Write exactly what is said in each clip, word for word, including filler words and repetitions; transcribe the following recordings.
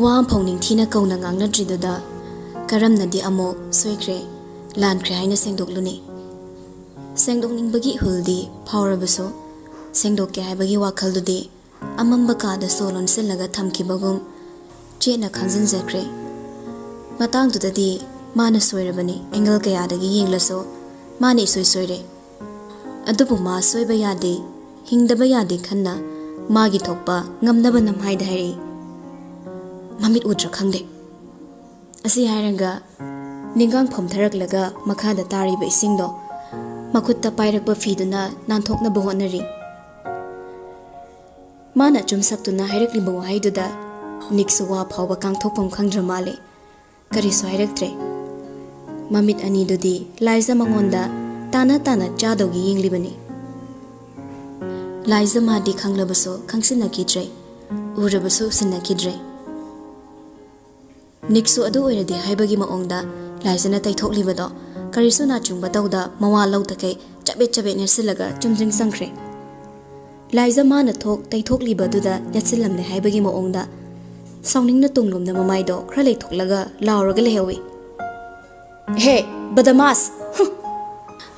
ꯋꯥ ꯑꯃꯐꯥꯎ ꯅꯤꯡꯊꯤꯅ ꯀꯧꯅ ꯉꯥꯡꯅꯗ꯭ꯔꯤꯗꯨꯗ ꯀꯔꯝꯅꯗꯤ ꯑꯃꯨꯛ ꯁꯣꯏꯈ꯭ꯔꯦ, ꯂꯥꯟꯈ꯭ꯔꯦ ꯍꯥꯏꯅ ꯁꯦꯡꯗꯣꯛꯂꯨꯅꯤ? ꯁꯦꯡꯗꯣꯛꯅꯤꯡꯕꯒꯤ ꯏꯍꯨꯜꯗꯤ ꯐꯥꯎꯔꯕꯁꯨ ꯁꯦꯡꯗꯣꯛꯀꯦ ꯍꯥꯏꯕꯒꯤ ꯋꯥꯈꯜꯗꯨꯗꯤ ꯑꯃꯝꯕ ꯀꯥꯗ ꯁꯣ ꯂꯣꯟꯁꯤꯜꯂꯒ ꯊꯝꯈꯤꯕꯒꯨꯝ ꯆꯦꯠꯅ ꯈꯪꯖꯤꯟꯖꯈ꯭ꯔꯦ꯫ ꯃꯇꯥꯡꯗꯨꯗꯗꯤ ꯃꯥꯅ ꯁꯣꯏꯔꯕꯅꯤ, ꯑꯦꯡꯒꯜ ꯀꯌꯥꯗꯒꯤ ꯌꯦꯡꯂꯁꯨ ꯃꯥꯅ ꯏꯁꯣꯏ ꯁꯣꯏꯔꯦ꯫ ꯑꯗꯨꯕꯨ ꯃꯥ ꯁꯣꯏꯕ ꯌꯥꯗꯦ, ꯍꯤꯡꯗꯕ ꯌꯥꯗꯦ ꯈꯟꯅ ꯃꯥꯒꯤ ꯊꯣꯛꯄ ꯉꯝꯅꯕ ꯅꯝꯍꯥꯏꯗ ꯍꯥꯏꯔꯛꯏ꯫ ꯃꯃꯤꯠ ꯎꯗ꯭ꯔꯥ ꯈꯪꯗꯦ꯫ ꯑꯁꯤ ꯍꯥꯏꯔꯒ ꯅꯤꯡꯒꯥꯡ ꯐꯝꯊꯔꯛꯂꯒ ꯃꯈꯥꯗ ꯇꯥꯔꯤꯕ ꯏꯁꯤꯡꯗꯣ ꯃꯈꯨꯠꯇ ꯄꯥꯏꯔꯛꯄ ꯐꯤꯗꯨꯅ ꯅꯥꯟꯊꯣꯛꯅꯕ ꯍꯣꯠꯅꯔꯤ꯫ ꯃꯥꯅ ꯑꯆꯨꯝ ꯁꯛꯇꯨꯅ ꯍꯥꯏꯔꯛꯂꯤꯕ ꯋꯥꯍꯩꯗꯨꯗ ꯅꯤꯛꯁꯨ ꯋꯥ ꯐꯥꯎꯕ ꯀꯥꯡꯊꯣꯛꯐꯝ ꯈꯪꯗ꯭ꯔ ꯃꯥꯜꯂꯦ꯫ ꯀꯔꯤꯁꯨ ꯍꯥꯏꯔꯛꯇ꯭ꯔꯦ꯫ ꯃꯃꯤꯠ ꯑꯅꯤꯗꯨꯗꯤ ꯂꯥꯏꯖ ꯃꯉꯣꯟꯗ ꯇꯥꯅ ꯇꯥꯅ ꯆꯥꯗꯧꯒꯤ ꯌꯦꯡꯂꯤꯕꯅꯤ꯫ ꯂꯥꯏꯖ ꯃꯥꯗꯤ ꯈꯪꯂꯕꯁꯨ ꯈꯪꯁꯤꯟꯅꯈꯤꯗ꯭ꯔꯦ, ꯎꯔꯕꯁꯨ ꯎꯁꯤꯟꯅꯈꯤꯗ꯭ꯔꯦ꯫ ꯅꯤꯛꯁꯨ ꯑꯗꯨ ꯑꯣꯏꯔꯗꯤ ꯍꯥꯏꯕꯒꯤ ꯃꯑꯣꯡꯗ ꯂꯥꯏꯖꯅ ꯇꯩꯊꯣꯛꯂꯤꯕꯗꯣ ꯀꯔꯤꯁꯨ ꯅꯥꯆꯨꯡꯕ ꯇꯧꯗ ꯃꯋꯥ ꯂꯧꯗꯈꯩ ꯆꯕꯦꯠ ꯆꯕꯦꯠ ꯅꯦꯠꯁꯤꯜꯂꯒ ꯆꯨꯝꯗ꯭ꯔꯤꯡ ꯆꯪꯈ꯭ꯔꯦ꯫ ꯂꯥꯏꯖ ꯃꯥꯅ ꯊꯣꯛ ꯇꯩꯊꯣꯛꯂꯤꯕꯗꯨꯗ ꯅꯦꯠꯁꯤꯜꯂꯝꯂꯦ ꯍꯥꯏꯕꯒꯤ ꯃꯑꯣꯡꯗ ꯁꯥꯎꯅꯤꯡꯅ ꯇꯨꯡꯂꯣꯝꯗ ꯃꯃꯥꯏꯗꯣ ꯈꯔ ꯂꯩꯊꯣꯛꯂꯒ ꯂꯥꯎꯔꯒ ꯂꯩꯍꯧꯏ꯫ "ꯍꯦ, ꯕꯗꯃꯥꯁ! ꯍꯨꯝ!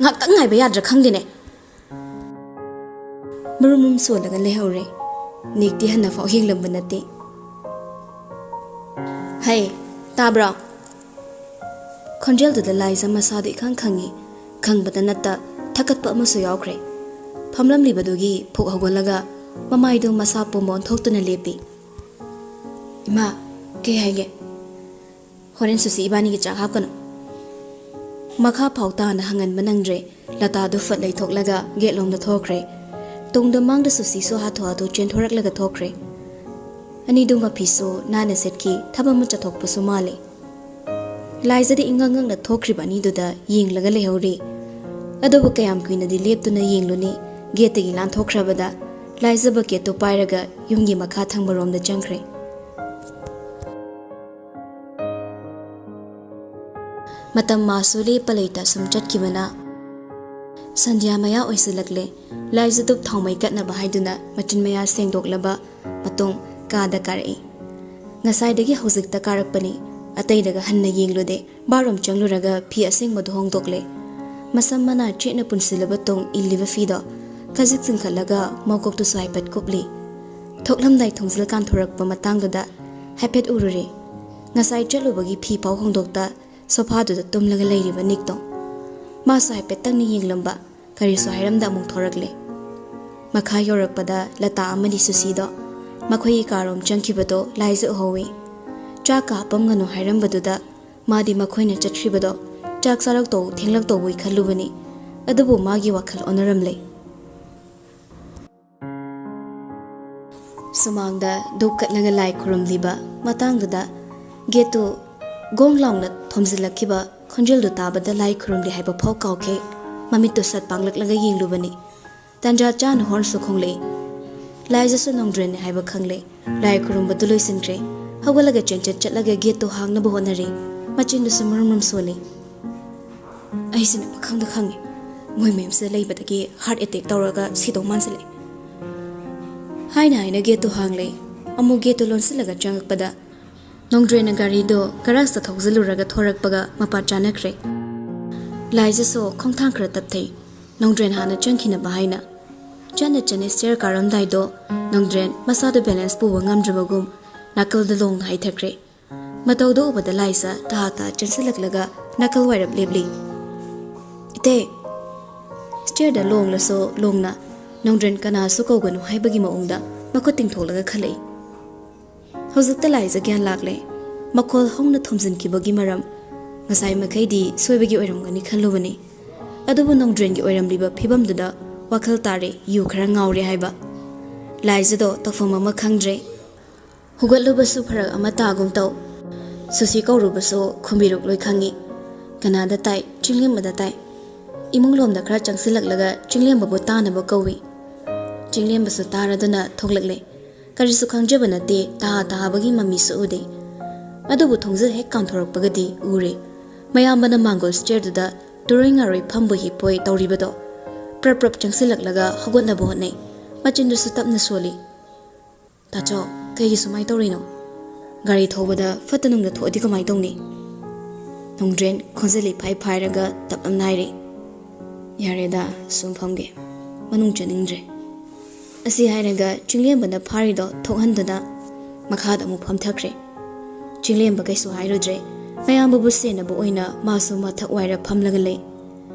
ꯉꯥꯛꯇꯪ ꯉꯥꯏꯕ ꯌꯥꯗ꯭ꯔꯥ ꯈꯪꯗꯦꯅꯦ!" ꯃꯔꯨꯝ ꯃꯔꯨꯝ ꯁꯣꯜꯂꯒ ꯂꯩꯍꯧꯔꯦ꯫ ꯅꯤꯛꯇꯤ ꯍꯟꯅ ꯐꯥꯎ ꯌꯦꯡꯂꯝꯕ ꯅꯠꯇꯦ꯫ "ꯍꯩ, ꯇꯥꯕ꯭ꯔꯣ?" ꯈꯣꯟꯖꯦꯜꯗꯨꯗ ꯂꯥꯏꯖ ꯃꯁꯥꯗꯣ ꯏꯈꯪ ꯈꯪꯉꯤ꯫ ꯈꯪꯕꯗ ꯅꯠꯇ ꯊꯛꯀꯠꯄ ꯑꯃꯁꯨ ꯌꯥꯎꯈ꯭ꯔꯦ꯫ ꯐꯝꯂꯝꯂꯤꯕꯗꯨꯒꯤ ꯐꯨꯛ ꯍꯧꯒꯠꯂꯒ ꯃꯃꯥꯏꯗꯨ ꯃꯁꯥ ꯄꯨꯝꯕ ꯑꯣꯟꯊꯣꯛꯇꯨꯅ ꯂꯦꯞꯄꯤ꯫ "ꯏꯃꯥ, ꯀꯩ ꯍꯥꯏꯒꯦ?" "ꯍꯣꯔꯦꯟ ꯁꯨꯁꯤ ꯏꯕꯥꯅꯤꯒꯤ ꯆꯥꯛ ꯍꯥꯞꯀꯅꯨ꯫" ꯃꯈꯥ ꯐꯥꯎ ꯇꯥꯅ ꯍꯪꯍꯟꯕ ꯅꯪꯗ꯭ꯔꯦ꯫ ꯂꯇꯥꯗꯨ ꯐꯠ ꯂꯩꯊꯣꯛꯂꯒ ꯒꯦꯠꯂꯣꯝꯗ ꯊꯣꯛꯈ꯭ꯔꯦ꯫ ꯇꯨꯡꯗ ꯃꯥꯡꯗ ꯁꯨꯁꯤꯁꯨ ꯍꯥꯊꯨ ꯍꯥꯊꯨ ꯆꯦꯟꯊꯣꯔꯛꯂꯒ ꯊꯣꯛꯈ꯭ꯔꯦ꯫ ꯑꯅꯤꯗꯨ ꯃꯐꯤꯁꯨ ꯅꯥꯟꯅ ꯁꯦꯠꯈꯤ, ꯊꯕꯛ ꯑꯃ ꯆꯠꯊꯣꯛꯄꯁꯨ ꯃꯥꯜꯂꯤ꯫ ꯂꯥꯏꯖꯗꯤ ꯏꯉꯛ ꯉꯛꯅ ꯊꯣꯛꯈ꯭ꯔꯤꯕ ꯑꯅꯤꯗꯨꯗ ꯌꯦꯡꯂꯒ ꯂꯩꯍꯧꯔꯤ꯫ ꯑꯗꯨꯕꯨ ꯀꯌꯥꯝ ꯀꯨꯏꯅꯗꯤ ꯂꯦꯞꯇꯨꯅ ꯌꯦꯡꯂꯨꯅꯤ? ꯒꯦꯠꯇꯒꯤ ꯂꯥꯟꯊꯣꯛꯈ꯭ꯔꯕꯗ ꯂꯥꯏꯖ ꯕꯛꯀꯦꯠꯇꯨ ꯄꯥꯏꯔꯒ ꯌꯨꯝꯒꯤ ꯃꯈꯥ ꯊꯪꯕꯔꯣꯝꯗ ꯆꯪꯈ꯭ꯔꯦ꯫ ꯃꯇꯝ ꯃꯥꯁꯨ ꯂꯦꯞꯄ ꯂꯩꯇ ꯁꯨꯝ ꯆꯠꯈꯤꯕꯅ ꯁꯟꯙ꯭ꯌꯥ ꯃꯌꯥ ꯑꯣꯏꯁꯤꯜꯂꯛꯂꯦ꯫ ꯂꯥꯏꯖ ꯙꯨꯞ ꯊꯥꯎꯃꯩ ꯀꯠꯅꯕ ꯍꯥꯏꯗꯨꯅ ꯃꯆꯤꯟ ꯃꯌꯥ ꯁꯦꯡꯗꯣꯛꯂꯕ ꯃꯇꯨꯡ ꯀꯥꯗ ꯀꯥꯔꯛꯏ꯫ ꯉꯁꯥꯏꯗꯒꯤ ꯍꯧꯖꯤꯛꯇ ꯀꯥꯔꯛꯄꯅꯤ꯫ ꯑꯇꯩꯗꯒ ꯍꯟꯅ ꯌꯦꯡꯂꯨꯗꯦ꯫ ꯕꯥꯔꯣꯝ ꯆꯪꯂꯨꯔꯒ ꯐꯤ ꯑꯁꯦꯡꯕꯗꯨ ꯍꯣꯡꯗꯣꯛꯂꯦ꯫ ꯃꯁꯝ ꯃꯅꯥ ꯆꯦꯠꯅ ꯄꯨꯟꯁꯤꯜꯂꯕ ꯇꯨꯡ ꯏꯜꯂꯤꯕ ꯐꯤꯗꯣ ꯈꯖꯤꯛ ꯆꯤꯡꯈꯠꯂꯒ ꯃꯀꯣꯛꯇꯨꯁꯨ ꯍꯥꯏꯐꯦꯠ ꯀꯨꯞꯂꯤ꯫ ꯊꯣꯛꯂꯝꯗꯥꯏ ꯊꯣꯡꯖꯤꯜ ꯀꯥꯟꯊꯣꯔꯛꯄ ꯃꯇꯥꯡꯗꯨꯗ ꯍꯥꯏꯐꯦꯠ ꯎꯔꯨꯔꯦ꯫ ꯉꯁꯥꯏ ꯆꯠꯂꯨꯕꯒꯤ ꯐꯤ ꯐꯥꯎ ꯍꯣꯡꯗꯣꯛꯇ ꯁꯣꯐꯥꯗꯨꯗ ꯇꯨꯝꯂꯒ ꯂꯩꯔꯤꯕ ꯅꯤꯛꯇꯣ꯫ ꯃꯥꯁꯨ ꯍꯥꯏꯐꯦꯠꯇꯪꯅꯤ ꯌꯦꯡꯂꯝꯕ, ꯀꯔꯤꯁꯨ ꯍꯥꯏꯔꯝꯗ ꯑꯃꯨꯛ ꯊꯣꯔꯛꯂꯦ꯫ ꯃꯈꯥ ꯌꯧꯔꯛꯄꯗ ꯂꯇꯥ ꯑꯃꯗꯤ ꯁꯨꯁꯤꯗꯣ ꯃꯈꯣꯏꯒꯤ ꯀꯥꯔꯣꯝ ꯆꯪꯈꯤꯕꯗꯣ ꯂꯥꯏꯖ ꯎꯍꯧꯏ꯫ ꯆꯥꯛꯀ ꯍꯥꯞꯄꯝꯒꯅꯨ ꯍꯥꯏꯔꯝꯕꯗꯨꯗ ꯃꯥꯗꯤ ꯃꯈꯣꯏꯅ ꯆꯠꯈ꯭ꯔꯤꯕꯗꯣ ꯆꯥꯛ ꯆꯥꯔꯛꯇꯧ ꯊꯦꯡꯂꯛꯇꯧꯕꯣꯏ ꯈꯜꯂꯨꯕꯅꯤ꯫ ꯑꯗꯨꯕꯨ ꯃꯥꯒꯤ ꯋꯥꯈꯜ ꯑꯣꯟꯅꯔꯝꯂꯦ꯫ ꯁꯨꯃꯥꯡꯗ ꯙꯨꯞ ꯀꯠꯂꯒ ꯂꯥꯏ ꯈꯨꯔꯨꯝꯂꯤꯕ ꯃꯇꯥꯡꯗꯨꯗ ꯒꯦꯠꯇꯨ ꯒꯣꯡ ꯂꯥꯎꯅ ꯊꯣꯝꯖꯤꯜꯂꯛꯈꯤꯕ ꯈꯣꯟꯖꯦꯜꯗꯨ ꯇꯥꯕꯗ ꯂꯥꯏ ꯈꯨꯔꯨꯝꯂꯤ ꯍꯥꯏꯕ ꯐꯥꯎ ꯀꯥꯎꯈꯤ꯫ ꯃꯃꯤꯠꯇꯨ ꯁꯠ ꯄꯥꯡꯂꯛꯂꯒ ꯌꯦꯡꯂꯨꯕꯅꯤ꯫ ꯇꯟꯖꯥ ꯆꯥꯅ ꯍꯣꯔꯟꯁꯨ ꯈꯣꯡꯂꯛꯏ꯫ ꯂꯥꯏꯖꯁꯨ ꯅꯣꯡꯗ꯭ꯔꯦꯟꯅꯤ ꯍꯥꯏꯕ ꯈꯪꯂꯦ꯫ ꯂꯥꯏ ꯈꯨꯔꯨꯝꯕꯗꯨ ꯂꯣꯏꯁꯤꯟꯈ꯭ꯔꯦ꯫ ꯍꯧꯒꯠꯂꯒ ꯆꯦꯟꯆꯠ ꯆꯠꯂꯒ ꯒꯦꯠꯇꯨ ꯍꯥꯡꯅꯕ ꯍꯣꯠꯅꯔꯤ꯫ ꯃꯆꯤꯟꯗꯨꯁꯨ ꯃꯔꯨꯝ ꯃꯔꯨꯝ ꯁꯣꯜꯂꯤ꯫ ꯑꯩꯁꯤꯅ ꯄꯥꯈꯪꯗ ꯈꯪꯉꯤ꯫ ꯃꯣꯏ ꯃꯌꯨꯝꯁꯤꯗ ꯂꯩꯕꯗꯒꯤ ꯍꯥꯔꯠ ꯑꯦꯇꯦꯛ ꯇꯧꯔꯒ ꯁꯤꯗꯧ ꯃꯥꯟꯁꯤꯜꯂꯦ꯫ ꯍꯥꯏꯅ ꯍꯥꯏꯅ ꯒꯦꯠꯇꯨ ꯍꯥꯡꯂꯦ꯫ ꯑꯃꯨꯛ ꯒꯦꯠꯇꯨ ꯂꯣꯟꯁꯤꯜꯂꯒ ꯆꯪꯉꯛꯄꯗ ꯅꯣꯡꯗ꯭ꯔꯦꯟꯅ ꯒꯥꯔꯤꯗꯨ ꯒꯔꯥꯖꯇ ꯊꯧꯖꯤꯜꯂꯨꯔꯒ ꯊꯣꯔꯛꯄꯒ ꯃꯄꯥ ꯆꯥꯅꯈ꯭ꯔꯦ꯫ ꯂꯥꯏꯖꯁꯨ ꯈꯣꯡꯊꯥꯡ ꯈꯔ ꯇꯞꯊꯩ꯫ ꯅꯣꯡꯗ꯭ꯔꯦꯟ ꯍꯥꯟꯅ ꯆꯪꯈꯤꯅꯕ ꯍꯥꯏꯅ꯫ ꯆꯠꯅ ꯆꯠꯅ ꯁ꯭ꯇꯦꯌꯔ ꯀꯥꯔꯝꯗꯥꯏꯗꯣ ꯅꯣꯡꯗ꯭ꯔꯦꯟ ꯃꯁꯥꯗꯨ ꯕꯦꯂꯦꯟꯁ ꯄꯨꯕ ꯉꯝꯗ꯭ꯔꯕꯒꯨꯝ ꯅꯥꯀꯜꯗ ꯂꯣꯡꯅ ꯍꯥꯏꯊꯈ꯭ꯔꯦ꯫ ꯃꯇꯧꯗꯨ ꯎꯕꯗ ꯂꯥꯏꯖ ꯇꯍꯥ ꯇꯍꯥ ꯆꯦꯟꯁꯤꯜꯂꯛꯂꯒ ꯅꯥꯀꯜ ꯋꯥꯏꯔꯞ ꯂꯦꯞꯂꯤ꯫ "ꯏꯇꯩ!" ꯁ꯭ꯇꯦꯌꯔꯗ ꯂꯣꯡꯂꯁꯨ ꯂꯣꯡꯅ ꯅꯣꯡꯗ꯭ꯔꯦꯟ ꯀꯅꯥꯁꯨ ꯀꯧꯒꯅꯨ ꯍꯥꯏꯕꯒꯤ ꯃꯑꯣꯡꯗ ꯃꯈꯨꯠ ꯇꯤꯡꯊꯣꯛꯂꯒ ꯈꯜꯂꯛꯏ꯫ ꯍꯧꯖꯤꯛꯇ ꯂꯥꯏꯖ ꯒ꯭ꯌꯥꯟ ꯂꯥꯛꯂꯦ꯫ ꯃꯈꯣꯜ ꯍꯧꯅ ꯊꯣꯝꯖꯤꯟꯈꯤꯕꯒꯤ ꯃꯔꯝ ꯉꯁꯥꯏ ꯃꯈꯩꯗꯤ ꯁꯣꯏꯕꯒꯤ ꯑꯣꯏꯔꯝꯒꯅꯤ ꯈꯜꯂꯨꯕꯅꯤ꯫ ꯑꯗꯨꯕꯨ ꯅꯣꯡꯗ꯭ꯔꯦꯟꯒꯤ ꯑꯣꯏꯔꯝꯂꯤꯕ ꯐꯤꯕꯝꯗꯨꯗ ꯋꯥꯈꯜ ꯇꯥꯔꯦ, ꯌꯨ ꯈꯔ ꯉꯥꯎꯔꯦ ꯍꯥꯏꯕ꯫ ꯂꯥꯏꯖꯗꯣ ꯇꯧꯐꯝ ꯑꯃ ꯈꯪꯗ꯭ꯔꯦ꯫ ꯍꯧꯒꯠꯂꯨꯕꯁꯨ ꯐꯔꯛ ꯑꯃ ꯇꯥꯒꯨꯝ ꯇꯧ꯫ ꯁꯨꯁꯤ ꯀꯧꯔꯨꯕꯁꯨ ꯈꯨꯝꯕꯤꯔꯨꯛꯂꯣꯏ ꯈꯪꯉꯤ꯫ ꯀꯅꯥꯗ ꯇꯥꯏ? ꯆꯤꯡꯂꯦꯝꯕꯗ ꯇꯥꯏ꯫ ꯏꯃꯨꯡ ꯂꯣꯝꯗ ꯈꯔ ꯆꯪꯁꯤꯜꯂꯛꯂꯒ ꯆꯤꯡꯂꯦꯝꯕꯕꯨ ꯇꯥꯅꯕ ꯀꯧꯏ꯫ ꯆꯤꯡꯂꯦꯝꯕꯁꯨ ꯇꯥꯔꯗꯨꯅ ꯊꯣꯛꯂꯛꯂꯦ꯫ ꯀꯔꯤꯁꯨ ꯈꯪꯖꯕ ꯅꯠꯇꯦ, ꯇꯍꯥ ꯇꯍꯥꯕꯒꯤ ꯃꯃꯤꯁꯨ ꯎꯗꯦ꯫ ꯑꯗꯨꯕꯨ ꯊꯣꯡꯖꯤꯜ ꯍꯦꯛ ꯀꯥꯟꯊꯣꯔꯛꯄꯒꯗꯤ ꯎꯔꯦ꯫ ꯃꯌꯥꯝꯕꯅ ꯃꯥꯡꯒꯣꯜ ꯁ꯭ꯇꯦꯌꯔꯗꯨꯗ ꯇꯨꯔꯣꯏ ꯉꯥꯔꯣꯏ ꯐꯝꯕꯣꯏ ꯍꯤꯞꯄꯣꯏ ꯇꯧꯔꯤꯕꯗꯣ ꯄ꯭ꯔꯞ ꯄ꯭ꯔꯞ ꯆꯪꯁꯤꯜꯂꯛꯂꯒ ꯍꯧꯒꯠꯅꯕ ꯍꯣꯠꯅꯩ꯫ ꯃꯆꯤꯟꯗꯨꯁꯨ ꯇꯞꯅ ꯁꯣꯜꯂꯤ꯫ "ꯇꯥꯆꯧ, ꯀꯩꯒꯤ ꯁꯨꯃꯥꯏ ꯇꯧꯔꯤꯅꯣ?" ꯒꯥꯔꯤ ꯊꯧꯕꯗ ꯐꯠꯇ ꯅꯨꯡꯗ ꯊꯣꯛꯑꯗꯤ ꯀꯃꯥꯏꯅ ꯇꯧꯅꯤ? ꯅꯣꯡꯗ꯭ꯔꯦꯟ ꯈꯣꯟꯖꯦꯜ ꯏꯐꯥꯏ ꯐꯥꯏꯔꯒ ꯇꯞꯅ ꯍꯥꯏꯔꯤ꯫ "ꯌꯥꯔꯦꯗ, ꯁꯨꯝ ꯐꯝꯒꯦ꯫ ꯃꯅꯨꯡ ꯆꯠꯅꯤꯡꯗ꯭ꯔꯦ꯫" ꯑꯁꯤ ꯍꯥꯏꯔꯒ ꯆꯤꯡꯂꯦꯝꯕꯅ ꯐꯥꯔꯤꯗꯣ ꯊꯣꯛꯍꯟꯗꯨꯅ ꯃꯈꯥꯗ ꯑꯃꯨꯛ ꯐꯝꯊꯈ꯭ꯔꯦ꯫ ꯆꯤꯡꯂꯦꯝꯕ ꯀꯩꯁꯨ ꯍꯥꯏꯔꯨꯗ꯭ꯔꯦ꯫ ꯃꯌꯥꯝꯕꯕꯨ ꯁꯦꯟꯅꯕ ꯑꯣꯏꯅ ꯃꯥꯁꯨ ꯃꯊꯛ ꯋꯥꯏꯔ ꯐꯝꯂꯒ ꯂꯩ꯫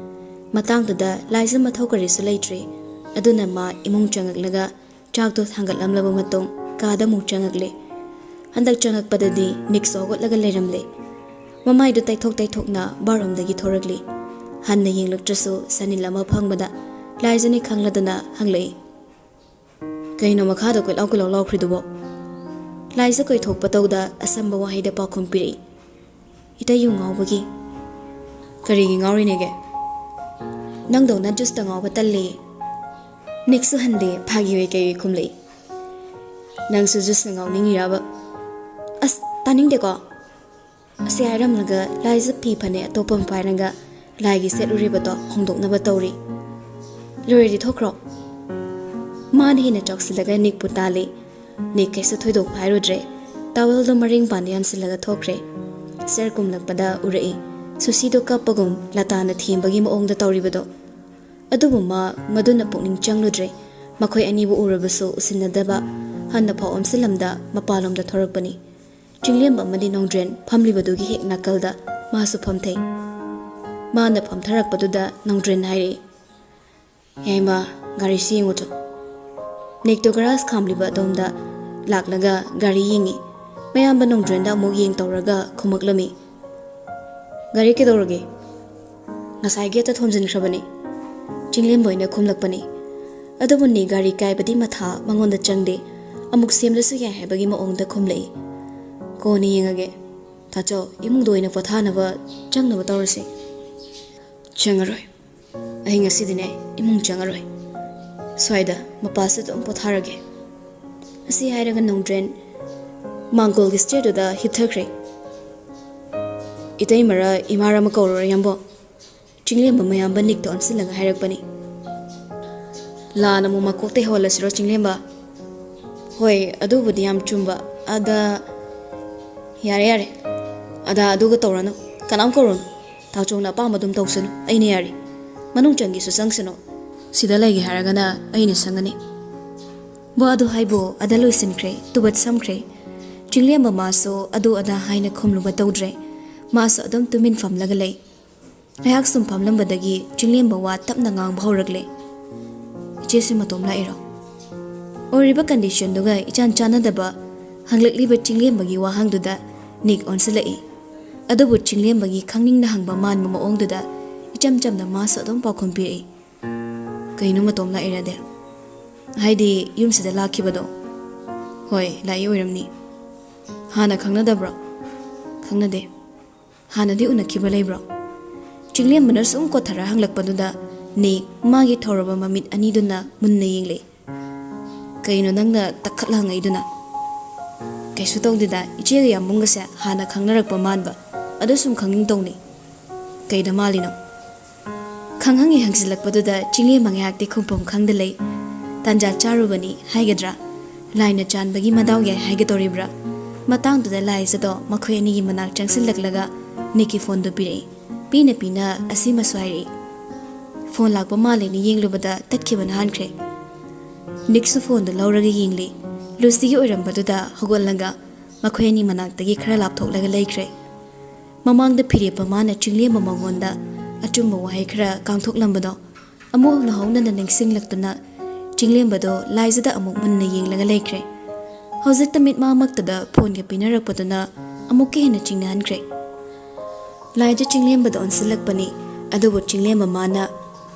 ꯃꯇꯥꯡꯗꯨꯗ ꯂꯥꯏꯖ ꯃꯊꯧ ꯀꯔꯤꯁꯨ ꯂꯩꯇ꯭ꯔꯦ꯫ ꯑꯗꯨꯅ ꯃꯥ ꯏꯃꯨꯡ ꯆꯪꯉꯛꯂꯒ ꯆꯥꯛꯇꯣ ꯊꯥꯡꯒꯠꯂꯝꯂꯕ ꯃꯇꯨꯡ ꯀꯥꯗ ꯑꯃꯨꯛ ꯆꯪꯉꯛꯂꯦ꯫ ꯍꯟꯗꯛ ꯆꯪꯉꯛꯄꯗꯗꯤ ꯅꯤꯛꯁꯨ ꯍꯧꯒꯠꯂꯒ ꯂꯩꯔꯝꯂꯦ꯫ ꯃꯃꯥꯏꯗꯨ ꯇꯩꯊꯣꯛ ꯇꯩꯊꯣꯛꯅ ꯕꯥꯠꯔꯨꯝꯗꯒꯤ ꯊꯣꯔꯛꯂꯤ꯫ ꯍꯟꯅ ꯌꯦꯡꯂꯛꯇ꯭ꯔꯁꯨ ꯁꯅꯤꯜ ꯑꯃ ꯐꯝꯕꯗ ꯂꯥꯏꯖꯅꯤ ꯈꯪꯂꯗꯅ ꯍꯪꯂꯛꯏ, "ꯀꯩꯅꯣ ꯃꯈꯥꯗ ꯀꯣꯏꯂꯥꯎ ꯀꯣꯏꯂꯥꯎ ꯂꯥꯎꯈ꯭ꯔꯤꯗꯨꯕꯣ?" ꯂꯥꯏꯖ ꯀꯣꯏꯊꯣꯛꯄ ꯇꯧꯗ ꯑꯁꯝꯕ ꯋꯥꯍꯩꯗ ꯄꯥꯎꯈꯨꯝ ꯄꯤꯔꯛꯏ, "ꯏꯇꯩ ꯌꯨ ꯉꯥꯎꯕꯒꯤ꯫" "ꯀꯔꯤꯒꯤ ꯉꯥꯎꯔꯤꯅꯦꯒꯦ?" "ꯅꯪꯗꯧꯅ ꯖꯨꯁꯇ ꯉꯥꯎꯕ ꯇꯜꯂꯦ꯫" ꯅꯤꯛꯁꯨ ꯍꯟꯗꯦ, ꯐꯥꯒꯤ ꯑꯣꯏ ꯀꯩ ꯑꯣꯏ ꯈꯨꯝꯂꯛꯏ꯫ "ꯅꯪꯁꯨ ꯖꯨꯁꯅ ꯉꯥꯎꯅꯤꯡꯉꯤꯔꯕ?" "ꯑꯁ, ꯇꯥꯅꯤꯡꯗꯦꯀꯣ꯫" ꯑꯁꯤ ꯍꯥꯏꯔꯝꯂꯒ ꯂꯥꯏꯖ ꯐꯤ ꯐꯅꯦꯛ ꯑꯇꯣꯞꯄ ꯑꯃ ꯄꯥꯏꯔꯒ ꯂꯥꯏꯒꯤ ꯁꯦꯠꯂꯨꯔꯤꯕꯗꯣ ꯍꯣꯡꯗꯣꯛꯅꯕ ꯇꯧꯔꯤ꯫ "ꯂꯣꯏꯔꯗꯤ ꯊꯣꯛꯈ꯭ꯔꯣ꯫" ꯃꯥꯅ ꯍꯦꯟꯅ ꯆꯥꯎꯁꯤꯜꯂꯒ ꯅꯤꯛꯄꯨ ꯇꯥꯜꯂꯤ꯫ ꯅꯤꯛ ꯀꯩꯁꯨ ꯊꯣꯏꯗꯣꯛꯄ ꯍꯥꯏꯔꯨꯗ꯭ꯔꯦ꯫ ꯇꯥꯋꯦꯜꯗꯣ ꯃꯔꯤꯡ ꯄꯥꯟꯗ ꯌꯥꯟꯁꯤꯜꯂꯒ ꯊꯣꯛꯈ꯭ꯔꯦ꯫ ꯁꯦꯔ ꯀꯨꯝꯂꯛꯄꯗ ꯎꯔꯛꯏ꯫ ꯁꯨꯁꯤꯗꯣ ꯀꯞꯄꯒꯨꯝ ꯂꯇꯥꯅ ꯊꯦꯝꯕꯒꯤ ꯃꯑꯣꯡꯗ ꯇꯧꯔꯤꯕꯗꯣ꯫ ꯑꯗꯨꯕꯨ ꯃꯥ ꯃꯗꯨꯅ ꯄꯨꯛꯅꯤꯡ ꯆꯪꯂꯨꯗ꯭ꯔꯦ꯫ ꯃꯈꯣꯏ ꯑꯅꯤꯕꯨ ꯎꯔꯕꯁꯨ ꯎꯁꯤꯟꯅꯗꯕ, ꯍꯟꯅ ꯐꯥꯎ ꯑꯣꯟꯁꯤꯜꯂꯝꯗ ꯃꯄꯥꯟꯂꯣꯝꯗ ꯊꯣꯔꯛꯄꯅꯤ꯫ ꯆꯤꯡꯂꯦꯝꯕ ꯑꯃꯗꯤ ꯅꯣꯡꯗ꯭ꯔꯦꯟ ꯐꯝꯂꯤꯕꯗꯨꯒꯤ ꯍꯦꯛ ꯅꯥꯀꯜꯗ ꯃꯥꯁꯨ ꯐꯝꯊꯩ꯫ ꯃꯥꯅ ꯐꯝꯊꯔꯛꯄꯗꯨꯗ ꯅꯣꯡꯗ꯭ꯔꯦꯟ ꯍꯥꯏꯔꯛꯏ, "ꯌꯥꯏꯃ, ꯒꯥꯔꯤꯁꯤ ꯌꯦꯡꯉꯨꯆꯣ꯫" ꯅꯤꯛꯇꯣ ꯒꯔꯥꯖ ꯈꯥꯝꯂꯤꯕ ꯑꯗꯣꯝꯗ ꯂꯥꯛꯂꯒ ꯒꯥꯔꯤ ꯌꯦꯡꯉꯤ꯫ ꯃꯌꯥꯝꯕ ꯅꯣꯡꯗ꯭ꯔꯦꯟꯗ ꯑꯃꯨꯛ ꯌꯦꯡ ꯇꯧꯔꯒ ꯈꯨꯝꯃꯛꯂꯝꯃꯤ, "ꯒꯥꯔꯤ ꯀꯩꯗꯧꯔꯒꯦ? ꯉꯁꯥꯏ ꯒꯦꯠꯇ ꯊꯣꯝꯖꯤꯟꯈ꯭ꯔꯕꯅꯤ꯫" ꯆꯤꯡꯂꯦꯝꯕ ꯑꯣꯏꯅ ꯈꯨꯝꯂꯛꯄꯅꯤ꯫ ꯑꯗꯨꯕꯨ ꯅꯤꯛ ꯒꯥꯔꯤ ꯀꯥꯏꯕꯗꯤ ꯃꯊꯥ ꯃꯉꯣꯟꯗ ꯆꯪꯗꯦ꯫ ꯑꯃꯨꯛ ꯁꯦꯝꯂꯁꯨ ꯌꯥꯏ ꯍꯥꯏꯕꯒꯤ ꯃꯑꯣꯡꯗ ꯈꯨꯝꯂꯛꯏ꯫ "ꯀꯣꯟꯅ ꯌꯦꯡꯉꯒꯦ꯫ ꯇꯥꯆꯧ, ꯏꯃꯨꯡꯗ ꯑꯣꯏꯅ ꯄꯣꯊꯥꯅꯕ ꯆꯪꯅꯕ ꯇꯧꯔꯁꯤ꯫" "ꯆꯪꯉꯔꯣꯏ꯫ ꯑꯩ ꯉꯁꯤꯗꯤꯅꯦ ꯏꯃꯨꯡ ꯆꯪꯉꯔꯣꯏ꯫ ꯁ꯭ꯋꯥꯏꯗ ꯃꯄꯥꯁꯤꯗ ꯑꯗꯨꯝ ꯄꯣꯊꯥꯔꯒꯦ꯫" ꯑꯁꯤ ꯍꯥꯏꯔꯒ ꯅꯣꯡꯗ꯭ꯔꯦꯟ ꯃꯥꯡꯒꯣꯜꯒꯤ ꯁ꯭ꯇꯦꯌꯔꯗꯨꯗ ꯍꯤꯞꯊꯈ꯭ꯔꯦ꯫ "ꯏꯇꯩꯃꯔ ꯏꯃꯥꯔ ꯑꯃ ꯀꯧꯔꯨꯔ, ꯌꯥꯝꯕꯣ꯫" ꯆꯤꯡꯂꯦꯝꯕ ꯃꯌꯥꯝꯕ ꯅꯤꯛꯇ ꯑꯣꯟꯁꯤꯜꯂꯒ ꯍꯥꯏꯔꯛꯄꯅꯤ꯫ "ꯂꯥꯟ ꯑꯃꯨꯛ ꯃꯀꯣꯛꯇꯩ ꯍꯧꯍꯜꯂꯁꯤꯔꯣ, ꯆꯤꯡꯂꯦꯝꯕ?" "ꯍꯣꯏ, ꯑꯗꯨꯕꯨꯗꯤ ꯌꯥꯝ ꯆꯨꯝꯕ꯫ ꯑꯗ "ꯌꯥꯔꯦ, ꯌꯥꯔꯦ, ꯑꯗꯥ ꯑꯗꯨꯒ ꯇꯧꯔꯅꯨ, ꯀꯅꯥꯝ ꯀꯧꯔꯨꯅꯨ꯫ ꯇꯥꯆꯣꯡꯅ ꯑꯄꯥꯝꯕ ꯑꯗꯨꯝ ꯇꯧꯁꯅꯨ, ꯑꯩꯅ ꯌꯥꯔꯤ꯫ ꯃꯅꯨꯡ ꯆꯪꯒꯦꯁꯨ ꯆꯪꯁꯅꯨ꯫ ꯁꯤꯗ ꯂꯩꯒꯦ ꯍꯥꯏꯔꯒꯅ ꯑꯩꯅ ꯁꯪꯒꯅꯤ"꯫ ꯋꯥꯗꯨ ꯍꯥꯏꯕꯨ ꯑꯗ ꯂꯣꯏꯁꯤꯟꯈ꯭ꯔꯦ, ꯇꯨꯕꯠ ꯁꯝꯈ꯭ꯔꯦ꯫ ꯆꯤꯡꯂꯦꯝꯕ ꯃꯥꯁꯨ ꯑꯗꯨ ꯑꯗꯥ ꯍꯥꯏꯅ ꯈꯨꯝꯂꯨꯕ ꯇꯧꯗ꯭ꯔꯦ꯫ ꯃꯥꯁꯨ ꯑꯗꯨꯝ ꯇꯨꯃꯤꯟ ꯐꯝꯂꯒ ꯂꯩ꯫ ꯉꯥꯏꯍꯥꯛ ꯁꯨꯝ ꯐꯝꯂꯝꯕꯗꯒꯤ ꯆꯤꯡꯂꯦꯝꯕ ꯋꯥ ꯇꯞꯅ ꯉꯥꯡꯕ ꯍꯧꯔꯛꯂꯦ꯫ "ꯏꯆꯦꯁꯤ ꯃꯇꯣꯝ ꯂꯥꯛꯏꯔꯣ?" ꯑꯣꯏꯔꯤꯕ ꯀꯟꯗꯤꯁꯟꯗꯨꯒ ꯏꯆꯥꯟ ꯆꯥꯟꯅꯗꯕ ꯍꯪꯂꯛꯂꯤꯕ ꯆꯤꯡꯂꯦꯝꯕꯒꯤ ꯋꯥꯍꯪꯗꯨꯗ ꯅꯤꯛ ꯑꯣꯟꯁꯤꯜꯂꯛꯏ꯫ ꯑꯗꯨꯕꯨ ꯆꯤꯡꯂꯦꯝꯕꯒꯤ ꯈꯪꯅꯤꯡꯅ ꯍꯪꯕ ꯃꯥꯟꯕ ꯃꯑꯣꯡꯗꯨꯗ ꯏꯆꯝ ꯆꯝꯅ ꯃꯥꯁꯨ ꯑꯗꯨꯝ ꯄꯥꯎꯈꯨꯝ ꯄꯤꯔꯛꯏ꯫ "ꯀꯩꯅꯣ ꯃꯇꯣꯝ ꯂꯥꯛꯏꯔꯗꯤ? ꯍꯥꯏꯗꯤ ꯌꯨꯝꯁꯤꯗ ꯂꯥꯛꯈꯤꯕꯗꯣ?" "ꯍꯣꯏ, ꯂꯥꯛꯏ ꯑꯣꯏꯔꯝꯅꯤ"꯫ "ꯍꯥꯟꯅ ꯈꯪꯅꯗꯕ꯭ꯔꯣ?" "ꯈꯪꯅꯗꯦ"꯫ "ꯍꯥꯟꯅꯗꯤ ꯎꯅꯈꯤꯕ ꯂꯩꯕ꯭ꯔꯣ?" ꯆꯤꯡꯂꯦꯝꯕꯅ ꯁꯨꯝ ꯀꯣꯊꯔ ꯍꯪꯂꯛꯄꯗꯨꯗ ꯅꯤꯛ ꯃꯥꯒꯤ ꯊꯧꯔꯕ ꯃꯃꯤꯠ ꯑꯅꯤꯗꯨꯅ ꯃꯨꯟꯅ ꯌꯦꯡꯂꯦ꯫ "ꯀꯩꯅꯣ ꯅꯪꯅ ꯇꯛꯈꯠꯂ ꯍꯪꯉꯛꯏꯗꯨꯅ?" "ꯀꯩꯁꯨ ꯇꯧꯗꯦꯗ, ꯏꯆꯦꯒ ꯌꯥꯝꯕꯨꯡꯒꯁꯦ ꯍꯥꯟꯅ ꯈꯪꯅꯔꯛꯄ ꯃꯥꯟꯕ, ꯑꯗꯨ ꯁꯨꯝ ꯈꯪꯅꯤꯡ ꯇꯧꯅꯤ"꯫ "ꯀꯩꯗ ꯃꯥꯜꯂꯤꯅꯣ?" ꯈꯪꯍꯪꯒꯤ ꯍꯪꯖꯤꯜꯂꯛꯄꯗꯨꯗ ꯆꯤꯡꯂꯦꯝꯕ ꯉꯥꯏꯍꯥꯛꯇꯤ ꯈꯨꯝꯐꯝ ꯈꯪꯗ ꯂꯩ꯫ ꯇꯥꯟꯖꯥ ꯆꯥꯔꯨꯕꯅꯤ ꯍꯥꯏꯒꯗ꯭ꯔꯥ, ꯂꯥꯏꯅ ꯆꯥꯟꯕꯒꯤ ꯃꯗꯥꯎ ꯌꯥꯏ ꯍꯥꯏꯒꯗꯧꯔꯤꯕ꯭ꯔꯥ, ꯃꯇꯥꯡꯗꯨꯗ ꯂꯥꯏꯖꯗꯣ ꯃꯈꯣꯏ ꯑꯅꯤꯒꯤ ꯃꯅꯥꯛ ꯆꯪꯁꯤꯜꯂꯛꯂꯒ ꯅꯤꯛꯀꯤ ꯐꯣꯟꯗꯨ ꯄꯤꯔꯛꯏ꯫ ꯄꯤꯅ ꯄꯤꯅ ꯑꯁꯤꯃꯁꯨ ꯍꯥꯏꯔꯛꯏ꯫ ꯐꯣꯟ ꯂꯥꯛꯄ ꯃꯥꯜꯂꯦꯅ ꯌꯦꯡꯂꯨꯕꯗ ꯇꯠꯈꯤꯕꯅ ꯍꯥꯟꯈ꯭ꯔꯦ꯫ ꯅꯤꯛꯁꯨ ꯐꯣꯟꯗꯨ ꯂꯧꯔꯒ ꯌꯦꯡꯂꯤ꯫ ꯂꯨꯁꯤꯒꯤ ꯑꯣꯏꯔꯝꯕꯗꯨꯗ ꯍꯧꯒꯠꯂꯒ ꯃꯈꯣꯏ ꯑꯅꯤ ꯃꯅꯥꯛꯇꯒꯤ ꯈꯔ ꯂꯥꯞꯊꯣꯛꯂꯒ ꯂꯩꯈ꯭ꯔꯦ꯫ ꯃꯃꯥꯡꯗ ꯐꯤꯔꯦꯞꯄ ꯃꯥꯅ ꯆꯤꯡꯂꯦꯝꯕ ꯃꯉꯣꯟꯗ ꯑꯆꯨꯝꯕ ꯋꯥꯍꯩ ꯈꯔ ꯀꯥꯡꯊꯣꯛꯂꯝꯕꯗꯣ ꯑꯃꯨꯛ ꯍꯧꯅ ꯍꯧꯅꯅ ꯅꯤꯡꯁꯤꯡꯂꯛꯇꯨꯅ ꯆꯤꯡꯂꯦꯝꯕꯗꯣ ꯂꯥꯏꯖꯗ ꯑꯃꯨꯛ ꯃꯨꯟꯅ ꯌꯦꯡꯂꯒ ꯂꯩꯈ꯭ꯔꯦ꯫ ꯍꯧꯖꯤꯛꯇ ꯃꯤꯠꯃꯥꯃꯛꯇꯗ ꯐꯣꯟꯒ ꯄꯤꯅꯔꯛꯄꯗꯨꯅ ꯑꯃꯨꯛꯀ ꯍꯦꯟꯅ ꯆꯤꯡꯅꯍꯟꯈ꯭ꯔꯦ꯫ ꯂꯥꯏꯖ ꯆꯤꯡꯂꯦꯝꯕꯗ ꯑꯣꯟꯁꯤꯜꯂꯛꯄꯅꯤ, ꯑꯗꯨꯕꯨ ꯆꯤꯡꯂꯦꯝꯕ ꯃꯥꯅ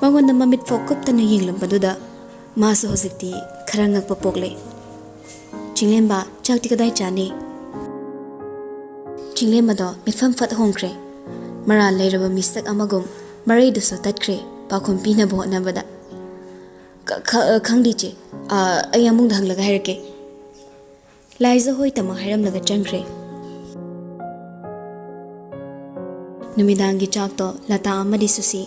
ꯃꯉꯣꯟꯗ ꯃꯃꯤꯠ ꯐꯥꯎ ꯀꯨꯞꯇꯅ ꯌꯦꯡꯂꯝꯕꯗꯨꯗ ꯃꯥꯁꯨ ꯍꯧꯖꯤꯛꯇꯤ ꯈꯔ ꯉꯛꯄ ꯄꯣꯛꯂꯦ꯫ "ꯆꯤꯡꯂꯦꯝꯕ, ꯆꯥꯛꯇꯤ ꯀꯗꯥꯏ ꯆꯥꯅꯤ?" ꯆꯤꯡꯂꯦꯝꯕꯗꯣ ꯃꯤꯠꯐꯝ ꯐꯠ ꯍꯣꯡꯈ꯭ꯔꯦ꯫ ꯃꯔꯥꯜ ꯂꯩꯔꯕ ꯃꯤꯁꯛ ꯑꯃꯒꯨꯝ ꯃꯔꯩꯗꯨꯁꯨ ꯇꯠꯈ꯭ꯔꯦ, ꯄꯥꯎꯈꯨꯝ ꯄꯤꯅꯕ ꯍꯣꯠꯅꯕꯗ꯫ "ꯈ-, ꯈ-, ꯈꯪꯗꯦ ꯏꯆꯦ, ꯑ, ꯑꯩ ꯌꯥꯝꯕꯨꯡꯗ ꯍꯪꯂꯒ ꯍꯥꯏꯔꯛꯀꯦ"꯫ ꯂꯥꯏꯖ ꯍꯣꯏ ꯇꯝꯃ ꯍꯥꯏꯔꯝꯂꯒ ꯆꯪꯈ꯭ꯔꯦ꯫ ꯅꯨꯃꯤꯗꯥꯡꯒꯤ ꯆꯥꯛꯇꯣ ꯂꯇꯥ ꯑꯃꯗꯤ ꯁꯨꯁꯤ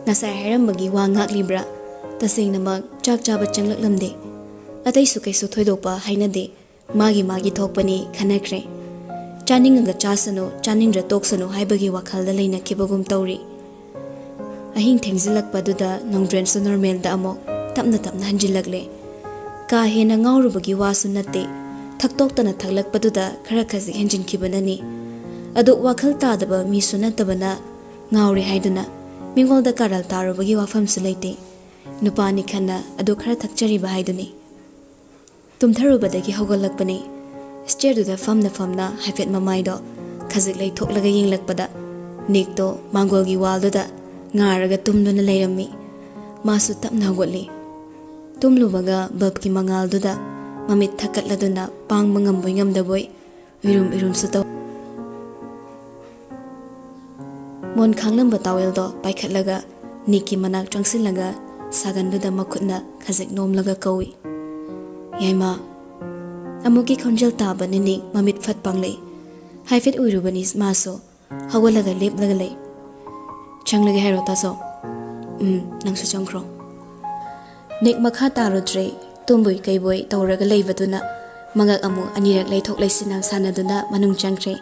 ꯉꯁꯥꯏ ꯍꯥꯏꯔꯝꯕꯒꯤ ꯋꯥ ꯉꯥꯛꯂꯤꯕ꯭ꯔꯥ? ꯇꯁꯦꯡꯅꯃꯛ ꯆꯥꯛ ꯆꯥꯕ ꯆꯪꯂꯛꯂꯝꯗꯦ꯫ ꯑꯇꯩꯁꯨ ꯀꯩꯁꯨ ꯊꯣꯏꯗꯣꯛꯄ ꯍꯥꯏꯅꯗꯦ꯫ ꯃꯥꯒꯤ ꯃꯥꯒꯤ ꯊꯣꯛꯄꯅꯤ ꯈꯟꯅꯈ꯭ꯔꯦ꯫ ꯆꯥꯅꯤꯡꯉꯒ ꯆꯥꯁꯅꯨ, ꯆꯥꯅꯤꯡꯗ꯭ꯔ ꯇꯣꯛꯁꯅꯨ ꯍꯥꯏꯕꯒꯤ ꯋꯥꯈꯜꯗ ꯂꯩꯅꯈꯤꯕꯒꯨꯝ ꯇꯧꯔꯤ꯫ ꯑꯍꯤꯡ ꯊꯦꯡꯖꯤꯜꯂꯛꯄꯗꯨꯗ ꯅꯣꯡꯗ꯭ꯔꯦꯟꯁꯨ ꯅꯣꯔꯃꯦꯜꯗ ꯑꯃꯨꯛ ꯇꯞꯅ ꯇꯞꯅ ꯍꯟꯖꯤꯜꯂꯛꯂꯦ꯫ ꯀꯥ ꯍꯦꯟꯅ ꯉꯥꯎꯔꯨꯕꯒꯤ ꯋꯥꯁꯨ ꯅꯠꯇꯦ, ꯊꯛꯇꯣꯛꯇꯅ ꯊꯛꯂꯛꯄꯗꯨꯗ ꯈꯔ ꯈꯖꯤꯛ ꯍꯦꯟꯖꯤꯟꯈꯤꯕꯅꯅꯤ꯫ ꯑꯗꯨ ꯋꯥꯈꯜ ꯇꯥꯗꯕ ꯃꯤꯁꯨ ꯅꯠꯇꯕꯅ ꯉꯥꯎꯔꯦ ꯍꯥꯏꯗꯨꯅ ꯃꯤꯉꯣꯟꯗ ꯀꯥꯔꯜ ꯇꯥꯔꯨꯕꯒꯤ ꯋꯥꯐꯝꯁꯨ ꯂꯩꯇꯦ꯫ ꯅꯨꯄꯥꯅꯤ ꯈꯟꯅ ꯑꯗꯨ ꯈꯔ ꯊꯛꯆꯔꯤꯕ ꯍꯥꯏꯗꯨꯅꯤ꯫ ꯇꯨꯝꯊꯔꯨꯕꯗꯒꯤ ꯍꯧꯒꯠꯂꯛꯄꯅꯤ꯫ ꯁ꯭ꯇꯦꯌꯔꯗꯨꯗ ꯐꯝꯅ ꯐꯝꯅ ꯍꯥꯏꯐꯦꯠ ꯃꯃꯥꯏꯗꯣ ꯈꯖꯤꯛ ꯂꯩꯊꯣꯛꯂꯒ ꯌꯦꯡꯂꯛꯄꯗ ꯅꯤꯛꯇꯣ ꯃꯥꯡꯒꯣꯜꯒꯤ ꯋꯥꯜꯗꯨꯗ ꯉꯥꯔꯒ ꯇꯨꯝꯗꯨꯅ ꯂꯩꯔꯝꯃꯤ꯫ ꯃꯥꯁꯨ ꯇꯞꯅ ꯍꯧꯒꯠꯂꯤ꯫ ꯇꯨꯝꯂꯨꯕꯒ ꯕꯜꯕꯀꯤ ꯃꯉꯥꯜꯗꯨꯗ ꯃꯃꯤꯠ ꯊꯛꯀꯠꯂꯗꯨꯅ ꯄꯥꯡꯕ ꯉꯝꯕꯣꯏ ꯉꯝꯗꯕꯣꯏ ꯎꯏꯔꯨꯝ ꯎꯏꯔꯨꯝꯁꯨ ꯇꯧ꯫ ꯃꯣꯟ ꯈꯥꯡꯂꯝꯕ ꯇꯥꯋꯦꯜꯗꯣ ꯄꯥꯏꯈꯠꯂꯒ ꯅꯤꯛꯀꯤ ꯃꯅꯥꯛ ꯆꯪꯁꯤꯜꯂꯒ ꯁꯥꯒꯟꯗꯨꯗ ꯃꯈꯨꯠꯅ ꯈꯖꯤꯛ ꯅꯣꯝꯂꯒ ꯀꯧꯏ, "ꯌꯥꯏꯃ!" ꯑꯃꯨꯛꯀꯤ ꯈꯣꯟꯖꯦꯜ ꯇꯥꯕꯅ ꯅꯤꯛ ꯃꯃꯤꯠ ꯐꯠ ꯄꯥꯡꯂꯛꯏ꯫ ꯍꯥꯏꯐꯦꯠ ꯎꯏꯔꯨꯕꯅꯤ ꯃꯥꯁꯨ꯫ ꯍꯧꯒꯠꯂꯒ ꯂꯦꯞꯂꯒ ꯂꯩ꯫ "ꯆꯪꯂꯒꯦ ꯍꯥꯏꯔꯣ, ꯇꯥꯆꯧ?" "ꯎꯝ, ꯅꯪꯁꯨ ꯆꯪꯈ꯭ꯔꯣ꯫" ꯅꯤꯛ ꯃꯈꯥ ꯇꯥꯔꯨꯗ꯭ꯔꯦ꯫ ꯇꯨꯝꯕꯣꯏ ꯀꯩꯕꯣꯏ ꯇꯧꯔꯒ ꯂꯩꯕꯗꯨꯅ ꯃꯉꯛ ꯑꯃꯨꯛ ꯑꯅꯤꯔꯛ ꯂꯩꯊꯣꯛ ꯂꯩꯁꯤꯟ ꯁꯥꯟꯅꯗꯨꯅ ꯃꯅꯨꯡ ꯆꯪꯈ꯭ꯔꯦ꯫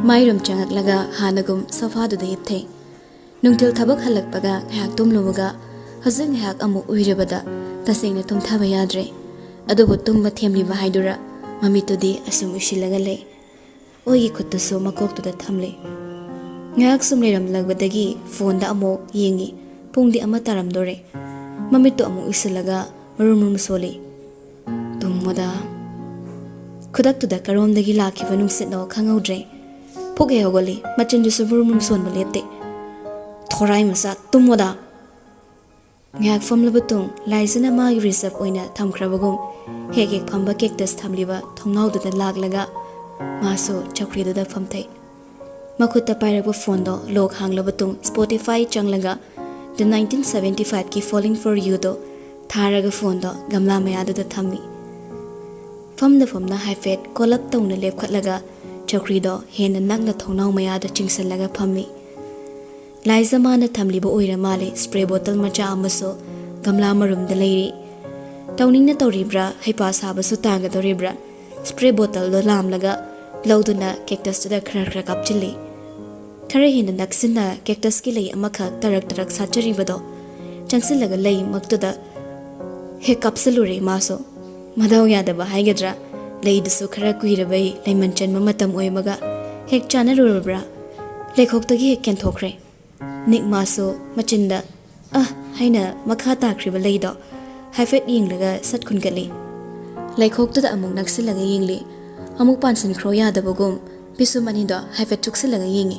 ꯃꯥꯏꯔꯨꯝ ꯆꯪꯉꯛꯂꯒ ꯍꯥꯟꯅꯒꯨꯝ ꯁꯣꯐꯥꯗꯨꯗ ꯍꯤꯞꯊꯩ꯫ ꯅꯨꯡꯊꯤꯜ ꯊꯕꯛ ꯍꯜꯂꯛꯄꯒ ꯉꯥꯏꯍꯥꯛ ꯇꯨꯝꯂꯨꯕꯒ ꯍꯧꯖꯤꯛ ꯉꯥꯏꯍꯥꯛ ꯑꯃꯨꯛ ꯎꯏꯔꯕꯗ ꯇꯁꯦꯡꯅ ꯇꯨꯝꯊꯕ ꯌꯥꯗ꯭ꯔꯦ꯫ ꯑꯗꯨꯕꯨ ꯇꯨꯝꯕ ꯊꯦꯝꯂꯤꯕ ꯍꯥꯏꯗꯨꯔ ꯃꯃꯤꯠꯇꯨꯗꯤ ꯑꯁꯨꯝ ꯎꯏꯁꯤꯜꯂꯒ ꯂꯩ꯫ ꯑꯣꯏꯒꯤ ꯈꯨꯠꯇꯨꯁꯨ ꯃꯀꯣꯛꯇꯨꯗ ꯊꯝꯂꯦ꯫ ꯉꯥꯏꯍꯥꯛ ꯁꯨꯝ ꯂꯩꯔꯝꯂꯕꯗꯒꯤ ꯐꯣꯟꯗ ꯑꯃꯨꯛ ꯌꯦꯡꯉꯤ꯫ ꯄꯨꯡꯗꯤ ꯑꯃ ꯇꯥꯔꯝꯗꯣꯔꯦ꯫ ꯃꯃꯤꯠꯇꯨ ꯑꯃꯨꯛ ꯎꯏꯁꯤꯜꯂꯒ ꯃꯔꯨꯝ ꯃꯔꯨꯝ ꯁꯣꯜꯂꯤ꯫ "ꯇꯨꯝꯃꯣꯗ꯫" ꯈꯨꯗꯛꯇꯨꯗ ꯀꯔꯣꯝꯗꯒꯤ ꯂꯥꯛꯈꯤꯕ ꯅꯨꯡꯁꯤꯠꯅꯣ ꯈꯪꯍꯧꯗ꯭ꯔꯦ꯫ ꯐꯨꯛ ꯍꯦꯛ ꯍꯧꯒꯠꯂꯤ, ꯃꯆꯤꯟꯗꯨꯁꯨ ꯃꯔꯨꯝ ꯃꯔꯨꯝ ꯁꯣꯟꯕ ꯂꯦꯞꯇꯦ꯫ "ꯊꯣꯔꯥꯏ ꯃꯆꯥ, ꯇꯨꯝꯃꯣꯗ!" ꯉꯥꯏꯍꯥꯛ ꯐꯝꯂꯕ ꯇꯨꯡ ꯂꯥꯏꯖꯅ ꯃꯥꯒꯤ ꯔꯤꯖꯔꯚ ꯑꯣꯏꯅ ꯊꯝꯈ꯭ꯔꯕꯒꯨꯝ ꯍꯦꯛ ꯍꯦꯛ ꯐꯝꯕ ꯀꯦꯛꯇꯁ ꯊꯝꯂꯤꯕ ꯊꯣꯡꯅꯥꯎꯗꯨꯗ ꯂꯥꯛꯂꯒ ꯃꯥꯁꯨ ꯆꯧꯀ꯭ꯔꯤꯗꯨꯗ ꯐꯝꯊꯩ꯫ ꯃꯈꯨꯠꯇ ꯄꯥꯏꯔꯛꯄ ꯐꯣꯟꯗꯣ ꯂꯣꯛ ꯍꯥꯡꯂꯕ ꯇꯨꯡ Spotify ꯆꯪꯂꯒ The nineteen seventy five ꯀꯤ Falling for You ꯗꯣ ꯊꯥꯔꯒ ꯐꯣꯟꯗꯣ ꯒꯝꯂꯥ ꯃꯌꯥꯗꯨꯗ ꯊꯝꯃꯤ꯫ ꯐꯝꯅ ꯐꯝꯅ ꯍꯥꯏꯐꯦꯠ ꯀꯣꯜꯂꯞ ꯇꯧꯅ ꯂꯦꯞꯈꯠꯂꯒ ꯆꯧꯀ꯭ꯔꯤꯗꯣ ꯍꯦꯟꯅ ꯅꯛꯅ ꯊꯣꯡꯅꯥꯎ ꯃꯌꯥꯗ ꯆꯤꯡꯁꯤꯜꯂꯒ ꯐꯝꯃꯤ꯫ ꯂꯥꯏꯖ ꯃꯥꯅ ꯊꯝꯂꯤꯕ ꯑꯣꯏꯔ ꯃꯥꯜꯂꯦ ꯁ꯭ꯄ꯭ꯔꯦ ꯕꯣꯇꯜ ꯃꯆꯥ ꯑꯃꯁꯨ ꯒꯝꯂꯥ ꯃꯔꯨꯝꯗ ꯂꯩꯔꯤ꯫ ꯇꯧꯅꯤꯡꯅ ꯇꯧꯔꯤꯕ꯭ꯔꯥ, ꯍꯩꯄꯥ ꯁꯥꯕꯁꯨ ꯇꯥꯒꯗꯧꯔꯤꯕ꯭ꯔꯥ, ꯁ꯭ꯄ꯭ꯔꯦ ꯕꯣꯇꯜꯗꯣ ꯂꯥꯝꯂꯒ ꯂꯧꯗꯨꯅ ꯀꯦꯛꯇꯁꯇꯨꯗ ꯈꯔ ꯈꯔ ꯀꯥꯞꯆꯤꯜꯂꯤ꯫ ꯈꯔ ꯍꯦꯟꯅ ꯅꯛꯁꯤꯟꯅ ꯀꯦꯛꯇꯁꯀꯤ ꯂꯩ ꯑꯃꯈꯛ ꯇꯔꯛ ꯇꯔꯛ ꯁꯥꯠꯆꯔꯤꯕꯗꯣ ꯆꯪꯁꯤꯜꯂꯒ ꯂꯩꯃꯛꯇꯨꯗ ꯍꯦꯛ ꯀꯥꯞꯁꯤꯜꯂꯨꯔꯦ ꯃꯥꯁꯨ꯫ ꯃꯗꯥꯎ ꯌꯥꯗꯕ ꯍꯥꯏꯒꯗ꯭ꯔꯥ, ꯂꯩꯗꯨꯁꯨ ꯈꯔ ꯀꯨꯏꯔꯕꯩ ꯂꯩꯃꯟ ꯆꯟꯕ ꯃꯇꯝ ꯑꯣꯏꯕꯒ ꯍꯦꯛ ꯆꯥꯅꯔꯨꯔꯕ꯭ꯔꯥ, ꯂꯩꯈꯣꯛꯇꯒꯤ ꯍꯦꯛ ꯀꯦꯟꯊꯣꯛꯈ꯭ꯔꯦ꯫ ꯅꯤꯛ ꯃꯥꯁꯨ ꯃꯆꯤꯟꯗ "ꯑ" ꯍꯥꯏꯅ ꯃꯈꯥ ꯇꯥꯈ꯭ꯔꯤꯕ ꯂꯩꯗꯣ ꯍꯥꯏꯐꯦꯠ ꯌꯦꯡꯂꯒ ꯁꯠ ꯈꯨꯟꯒꯠꯂꯤ꯫ ꯂꯩꯈꯣꯛꯇꯨꯗ ꯑꯃꯨꯛ ꯅꯛꯁꯤꯜꯂꯒ ꯌꯦꯡꯂꯤ꯫ ꯑꯃꯨꯛ ꯄꯥꯟꯁꯤꯟꯈ꯭ꯔꯣ ꯌꯥꯗꯕꯒꯨꯝ ꯄꯤꯁꯨꯝ ꯑꯅꯤꯗꯣ ꯍꯥꯏꯐꯦꯠ ꯆꯨꯛꯁꯤꯜꯂꯒ ꯌꯦꯡꯉꯤ꯫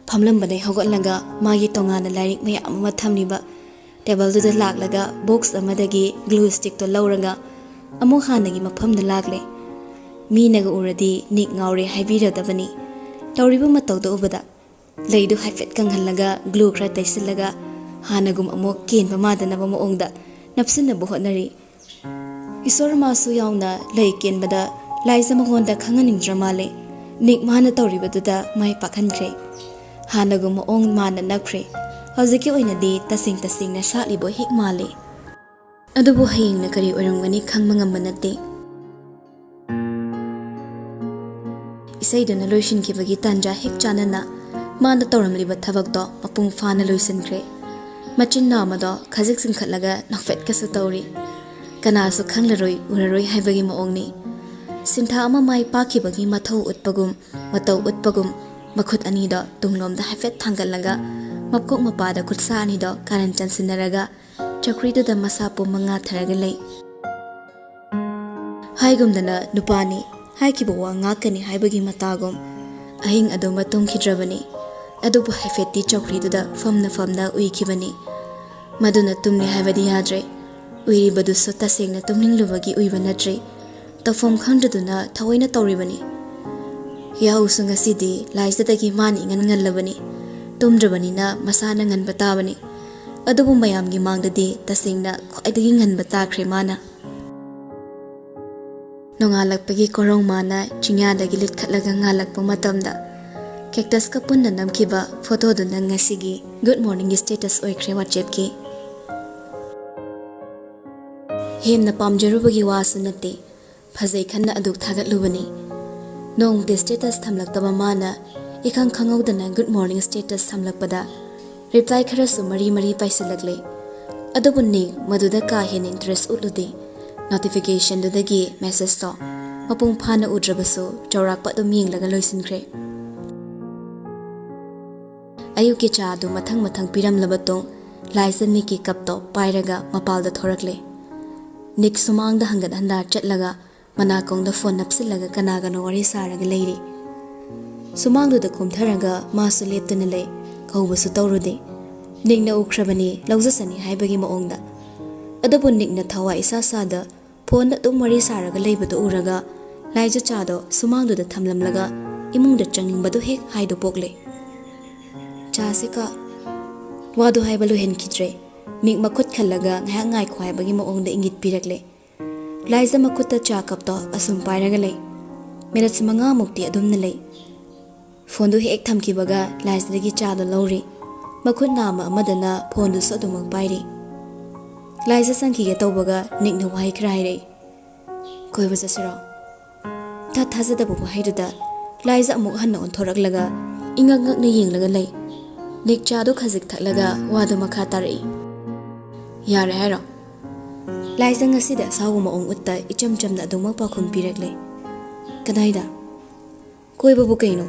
ꯐꯝꯂꯝꯕꯗꯩ ꯍꯧꯒꯠꯂꯒ ꯃꯥꯒꯤ ꯇꯣꯉꯥꯟꯅ ꯂꯥꯏꯔꯤꯛ ꯃꯌꯥꯝ ꯑꯃ ꯊꯝꯂꯤꯕ ꯇꯦꯕꯜꯗꯨꯗ ꯂꯥꯛꯂꯒ ꯕꯣꯛꯁ ꯑꯃꯗꯒꯤ ꯒ꯭ꯂꯨ ꯁ꯭ꯇꯤꯛꯇꯣ ꯂꯧꯔꯒ ꯑꯃꯨꯛ ꯍꯥꯟꯅꯒꯤ ꯃꯐꯝꯗ ꯂꯥꯛꯂꯦ꯫ ꯃꯤꯅꯒ ꯎꯔꯗꯤ ꯅꯤꯛ ꯉꯥꯎꯔꯦ ꯍꯥꯏꯕꯤꯔꯗꯕꯅꯤ꯫ ꯇꯧꯔꯤꯕ ꯃꯇꯧꯗꯣ ꯎꯕꯗ ꯂꯩꯗꯨ ꯍꯥꯏꯐꯦꯠ ꯀꯪꯍꯜꯂꯒ ꯒ꯭ꯂꯨ ꯈꯔ ꯇꯩꯁꯤꯜꯂꯒ ꯍꯥꯟꯅꯒꯨꯝ ꯑꯃꯨꯛ ꯀꯦꯟꯕ ꯃꯥꯟꯗꯅꯕ ꯃꯑꯣꯡꯗ ꯅꯞꯁꯤꯟꯅꯕ ꯍꯣꯠꯅꯔꯤ꯫ ꯏꯁꯣꯔ ꯃꯥꯁꯨ ꯌꯥꯎꯅ ꯂꯩ ꯀꯦꯟꯕꯗ ꯂꯥꯏꯖ ꯃꯉꯣꯟꯗ ꯈꯪꯍꯟꯅꯤꯡꯗ꯭ꯔ ꯃꯥꯜꯂꯦ꯫ ꯅꯤꯛ ꯃꯥꯅ ꯇꯧꯔꯤꯕꯗꯨꯗ ꯃꯥꯏ ꯄꯥꯛꯍꯟꯈ꯭ꯔꯦ꯫ ꯍꯥꯟꯅꯒꯨꯝ ꯃꯑꯣꯡ ꯃꯥꯟꯅ ꯅꯞꯈ꯭ꯔꯦ꯫ ꯍꯧꯖꯤꯛꯀꯤ ꯑꯣꯏꯅꯗꯤ ꯇꯁꯦꯡ ꯇꯁꯦꯡꯅ ꯁꯥꯠꯂꯤꯕ ꯍꯦꯛ ꯃꯥꯜꯂꯦ꯫ ꯑꯗꯨꯕꯨ ꯍꯌꯦꯡꯅ ꯀꯔꯤ ꯑꯣꯏꯔꯝꯒꯅꯤ ꯈꯪꯕ ꯉꯝꯕ ꯅꯠꯇꯦ꯫ ꯏꯁꯩꯗꯨꯅ ꯂꯣꯏꯁꯤꯟꯈꯤꯕꯒꯤ ꯇꯥꯟꯖꯥ ꯍꯦꯛ ꯆꯥꯟꯅꯅ ꯃꯥꯅ ꯇꯧꯔꯝꯂꯤꯕ ꯊꯕꯛꯇꯣ ꯃꯄꯨꯡ ꯐꯥꯅ ꯂꯣꯏꯁꯤꯟꯈ꯭ꯔꯦ꯫ ꯃꯆꯤꯟ ꯅꯥꯝꯃꯗꯣ ꯈꯖꯤꯛ ꯆꯤꯡꯈꯠꯂꯒ ꯅꯣꯛꯐꯦꯠꯀꯁꯨ ꯇꯧꯔꯤ꯫ ꯀꯅꯥꯁꯨ ꯈꯪꯂꯔꯣꯏ, ꯎꯔꯔꯣꯏ ꯍꯥꯏꯕꯒꯤ ꯃꯑꯣꯡꯅꯤ꯫ ꯁꯤꯟꯊꯥ ꯑꯃ ꯃꯥꯏ ꯄꯥꯛꯈꯤꯕꯒꯤ ꯃꯊꯧ ꯎꯠꯄꯒꯨꯝ, ꯃꯇꯧ ꯎꯠꯄꯒꯨꯝ, ꯃꯈꯨꯠ ꯑꯅꯤꯗꯣ ꯇꯨꯡꯂꯣꯝꯗ ꯍꯥꯏꯐꯦꯠ ꯊꯥꯡꯒꯠꯂꯒ ꯃꯀꯣꯛ ꯃꯄꯥꯗ ꯈꯨꯠꯁꯥ ꯑꯅꯤꯗꯣ ꯀꯥꯔꯟ ꯆꯟꯁꯤꯟꯅꯔꯒ ꯆꯧꯀ꯭ꯔꯤꯗꯨꯗ ꯃꯁꯥ ꯄꯨꯝꯃ ꯉꯥꯊꯔꯒ ꯂꯩ꯫ ꯍꯥꯏꯒꯨꯝꯗꯅ ꯅꯨꯄꯥꯅꯤ, ꯍꯥꯏꯈꯤꯕ ꯋꯥ ꯉꯥꯛꯀꯅꯤ ꯍꯥꯏꯕꯒꯤ ꯃꯇꯥꯒꯨꯝ ꯑꯍꯤꯡ ꯑꯗꯨꯃ ꯇꯨꯝꯈꯤꯗ꯭ꯔꯕꯅꯤ꯫ ꯑꯗꯨꯕꯨ ꯍꯥꯏꯐꯦꯠꯇꯤ ꯆꯧꯀ꯭ꯔꯤꯗꯨꯗ ꯐꯝꯅ ꯐꯝꯅ ꯎꯏꯈꯤꯕꯅꯤ꯫ ꯃꯗꯨꯅ ꯇꯨꯝꯂꯦ ꯍꯥꯏꯕꯗꯤ ꯌꯥꯗ꯭ꯔꯦ꯫ ꯎꯏꯔꯤꯕꯗꯨꯁꯨ ꯇꯁꯦꯡꯅ ꯇꯨꯝꯅꯤꯡꯂꯨꯕꯒꯤ ꯎꯏꯕ ꯅꯠꯇ꯭ꯔꯤ꯫ ꯇꯧꯐꯝ ꯈꯪꯗꯗꯨꯅ ꯊꯑꯣꯏꯅ ꯇꯧꯔꯤꯕꯅꯤ꯫ ꯌꯥꯍꯧꯁꯨ ꯉꯁꯤꯗꯤ ꯂꯥꯏꯖꯗꯒꯤ ꯃꯥꯅ ꯏꯉꯟ ꯉꯜꯂꯕꯅꯤ꯫ ꯇꯨꯝꯗ꯭ꯔꯕꯅꯤꯅ ꯃꯁꯥꯅ ꯉꯟꯕ ꯇꯥꯕꯅꯤ꯫ ꯑꯗꯨꯕꯨ ꯃꯌꯥꯝꯒꯤ ꯃꯥꯡꯗꯗꯤ ꯇꯁꯦꯡꯅ ꯈ꯭ꯋꯥꯏꯗꯒꯤ ꯉꯟꯕ ꯇꯥꯈ꯭ꯔꯦ ꯃꯥꯅ꯫ ꯅꯣꯡꯉꯥꯜꯂꯛꯄꯒꯤ ꯀꯣꯔꯧ ꯃꯥꯅ ꯆꯤꯡꯌꯥꯗꯒꯤ ꯂꯤꯠꯈꯠꯂꯒ ꯉꯥꯜꯂꯛꯄ ꯃꯇꯝꯗ ꯀꯦꯛꯇꯁꯀ ꯄꯨꯟꯅ ꯅꯝꯈꯤꯕ ꯐꯣꯇꯣꯗꯨꯅ ꯉꯁꯤꯒꯤ Good Morning status ꯑꯣꯏꯈ꯭ꯔꯦ WhatsAppꯀꯤ꯫ ꯍꯦꯟꯅ ꯄꯥꯝꯖꯔꯨꯕꯒꯤ ꯋꯥꯁꯨ ꯅꯠꯇꯦ, ꯐꯖꯩ ꯈꯟꯅ ꯑꯗꯨꯛ ꯊꯥꯒꯠꯂꯨꯕꯅꯤ꯫ ꯅꯣꯡꯃꯗꯤ status ꯊꯝꯂꯛꯇꯕ ꯃꯥꯅ ꯏꯈꯪ ꯈꯪꯍꯧꯗꯅ good morning status ꯊꯝꯂꯛꯄꯗ reply ꯈꯔꯁꯨ ꯃꯔꯤ ꯃꯔꯤ ꯄꯥꯏꯁꯤꯜꯂꯛꯂꯦ꯫ ꯑꯗꯨꯕꯨ ꯅꯤꯛ ꯃꯗꯨꯗ ꯀꯥ ꯍꯦꯟꯅ interest ꯎꯠꯂꯨꯗꯦ꯫ Notificationꯗꯨꯗꯒꯤ messageꯇꯣ ꯃꯄꯨꯡ ꯐꯥꯅ ꯎꯗ꯭ꯔꯕꯁꯨ ꯆꯥꯎꯔꯥꯛꯄ ꯑꯗꯨꯝ ꯌꯦꯡꯂꯒ ꯂꯣꯏꯁꯤꯟꯈ꯭ꯔꯦ꯫ ꯑꯌꯨꯛꯀꯤ ꯆꯥ ꯑꯗꯨ ꯃꯊꯪ ꯃꯊꯪ ꯄꯤꯔꯝꯂꯕ ꯇꯨꯡ ꯂꯥꯏꯖ ꯅꯤꯛꯀꯤ cupꯇꯣ ꯄꯥꯏꯔꯒ ꯃꯄꯥꯜꯗ ꯊꯣꯔꯛꯂꯦ꯫ ꯅꯤꯛ ꯁꯨꯃꯥꯡꯗ ꯍꯪꯒꯠ ꯍꯟꯗꯥ ꯆꯠꯂꯒ ꯃꯅꯥꯀꯣꯡꯗ phone ꯅꯞꯁꯤꯜꯂꯒ ꯀꯅꯥꯒꯅꯣ ꯋꯥꯔꯤ ꯁꯥꯔꯒ ꯂꯩꯔꯤ꯫ ꯁꯨꯃꯥꯡꯗꯨꯗ ꯀꯨꯝꯊꯔꯒ ꯃꯥꯁꯨ ꯂꯦꯞꯇꯨꯅ ꯂꯩ꯫ ꯀꯧꯕꯁꯨ ꯇꯧꯔꯨꯗꯦ꯫ ꯅꯤꯛꯅ ꯎꯈ꯭ꯔꯕꯅꯤ, ꯂꯧꯖꯁꯅꯤ ꯍꯥꯏꯕꯒꯤ ꯃꯑꯣꯡꯗ꯫ ꯑꯗꯨꯕꯨ ꯅꯤꯛꯅ ꯊꯋꯥꯏ ꯏꯁꯥ ꯁꯥꯗ phoneꯗ ꯑꯗꯨꯝ ꯋꯥꯔꯤ ꯁꯥꯔꯒ ꯂꯩꯕꯗꯨ ꯎꯔꯒ ꯂꯥꯏꯖ ꯆꯥꯗꯣ ꯁꯨꯃꯥꯡꯗꯨꯗ ꯊꯝꯂꯝꯂꯒ ꯏꯃꯨꯡꯗ ꯆꯪꯅꯤꯡꯕꯗꯨ ꯍꯦꯛ ꯍꯥꯏꯗꯨ ꯄꯣꯛꯂꯦ꯫ "ꯆꯥꯁꯦ ꯀꯣ?" ꯋꯥꯗꯨ ꯍꯥꯏꯕ ꯂꯣꯏꯍꯟꯈꯤꯗ꯭ꯔꯦ꯫ ꯅꯤꯛ ꯃꯈꯨꯠ ꯈꯜꯂꯒ ꯉꯥꯏꯍꯥꯛ ꯉꯥꯏꯈꯣ ꯍꯥꯏꯕꯒꯤ ꯃꯑꯣꯡꯗ ꯏꯪꯒꯤꯠ ꯄꯤꯔꯛꯂꯦ꯫ ꯂꯥꯏꯖ ꯃꯈꯨꯠꯇ ꯆꯥ cupꯇꯣ ꯑꯁꯨꯝ ꯄꯥꯏꯔꯒ ꯂꯩ꯫ Minutes ꯃꯉꯥꯃꯨꯛꯇꯤ ꯑꯗꯨꯝꯅ ꯂꯩ꯫ Phoneꯗꯨ ꯍꯦꯛ ꯊꯝꯈꯤꯕꯒ ꯂꯥꯏꯖꯗꯒꯤ ꯆꯥꯗꯣ ꯂꯧꯔꯤ꯫ ꯃꯈꯨꯠ ꯅꯥꯝꯃ ꯑꯃꯗꯅ phoneꯗꯨꯁꯨ ꯑꯗꯨꯃꯛ ꯄꯥꯏꯔꯤ꯫ ꯂꯥꯏꯖ ꯆꯪꯈꯤꯒꯦ ꯇꯧꯕꯒ ꯅꯤꯛꯅ ꯋꯥꯍꯩ ꯈꯔ ꯍꯥꯏꯔꯛꯏ꯫ "ꯀꯣꯏꯕ ꯆꯠꯁꯤꯔꯣ?" ꯊꯥ ꯊꯥꯖꯗꯕ ꯋꯥꯍꯩꯗꯨꯗ ꯂꯥꯏꯖ ꯑꯃꯨꯛ ꯍꯟꯅ ꯑꯣꯟꯊꯣꯔꯛꯂꯒ ꯏꯉꯛ ꯉꯛꯅ ꯌꯦꯡꯂꯒ ꯂꯩ꯫ ꯅꯤꯛ ꯆꯥꯗꯨ ꯈꯖꯤꯛ ꯊꯛꯂꯒ ꯋꯥꯗꯨ ꯃꯈꯥ ꯇꯥꯔꯛꯏ꯫ "ꯌꯥꯔꯦ ꯍꯥꯏꯔꯣ?" ꯂꯥꯏꯖ ꯉꯁꯤꯗꯤ ꯑꯁꯥꯎꯕ ꯃꯑꯣꯡ ꯎꯠꯇ ꯏꯆꯝ ꯆꯝꯅ ꯑꯗꯨꯃꯛ ꯄꯥꯎꯈꯨꯝ ꯄꯤꯔꯛꯂꯦ꯫ "ꯀꯗꯥꯏꯗ?" "ꯀꯣꯏꯕꯕꯨ ꯀꯩꯅꯣ?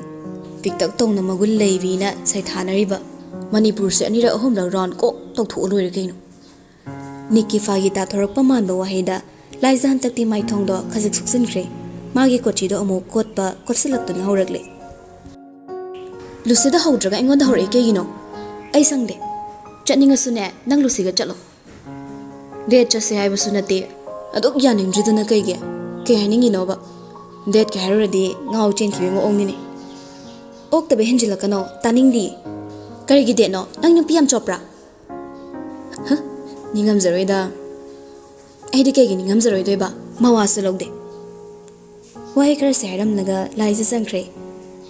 ꯄꯤꯛꯇꯛ ꯇꯧꯅ ꯃꯒꯨꯟ ꯂꯩꯕꯤꯅ ꯁꯩꯊꯥꯅꯔꯤꯕ ꯃꯅꯤꯄꯨꯔꯁꯦ ꯑꯅꯤꯔꯛ ꯑꯍꯨꯝꯂꯛ round ꯀꯣꯛ ꯇꯧꯊꯣꯛꯑ ꯂꯣꯏꯔꯦ ꯀꯩꯅꯣ?" ꯅꯤꯛꯀꯤ ꯐꯥꯒꯤ ꯇꯥꯊꯣꯔꯛꯄ ꯃꯥꯟꯕ ꯋꯥꯍꯩꯗ ꯂꯥꯏꯖ ꯍꯟꯗꯛꯇꯤ ꯃꯥꯏꯊꯣꯡꯗꯣ ꯈꯖꯤꯛ ꯁꯨꯛꯆꯤꯟꯈ꯭ꯔꯦ꯫ ꯃꯥꯒꯤ ꯀꯣꯆꯤꯗꯣ ꯑꯃꯨꯛ ꯀꯣꯠꯄ ꯀꯣꯠꯁꯤꯜꯂꯛꯇꯨꯅ ꯍꯧꯔꯛꯂꯦ꯫ "ꯂꯨꯁꯤꯗ ꯍꯧꯗ꯭ꯔꯒ ꯑꯩꯉꯣꯟꯗ ꯍꯧꯔꯛꯏ ꯀꯩꯒꯤꯅꯣ? ꯑꯩ ꯁꯪꯗꯦ꯫ ꯆꯠꯅꯤꯡꯉꯁꯨꯅꯦ, ꯅꯪ ꯂꯨꯁꯤꯒ ꯆꯠꯂꯣ꯫ Date ꯆꯠꯁꯦ ꯍꯥꯏꯕꯁꯨ ꯅꯠꯇꯦ꯫ ꯑꯗꯨꯛ ꯌꯥꯅꯤꯡꯗ꯭ꯔꯤꯗꯨꯅ ꯀꯩꯒꯤ? ꯀꯩ ꯍꯥꯏꯅꯤꯡꯉꯤꯅꯣꯕ? Dateꯀ ꯍꯥꯏꯔꯨꯔꯗꯤ ꯉꯥꯎ ꯆꯦꯟꯈꯤꯕꯒꯤ ꯃꯑꯣꯡꯅꯤꯅꯦ꯫ ꯑꯣꯛꯇꯕ ꯍꯦꯟꯖꯤꯜꯂꯛꯀꯅꯣ, ꯇꯥꯅꯤꯡꯗꯤꯌꯦ꯫ ꯀꯔꯤꯒꯤ dateꯅꯣ? ꯅꯪ ꯅꯨꯄꯤ ꯌꯥꯝ ꯆꯣꯞꯄ꯭ꯔꯥ?" "ꯍ, ꯅꯤꯡꯉꯝꯖꯔꯣꯏꯗ꯫" "ꯑꯩꯗꯤ ꯀꯩꯒꯤ ꯅꯤꯡꯉꯝꯖꯔꯣꯏꯗꯣꯏꯕ? ꯃꯋꯥꯁꯨ ꯂꯧꯗꯦ꯫" ꯋꯥꯍꯩ ꯈꯔꯁꯦ ꯍꯥꯏꯔꯝꯂꯒ ꯂꯥꯏꯖ ꯆꯪꯈ꯭ꯔꯦ꯫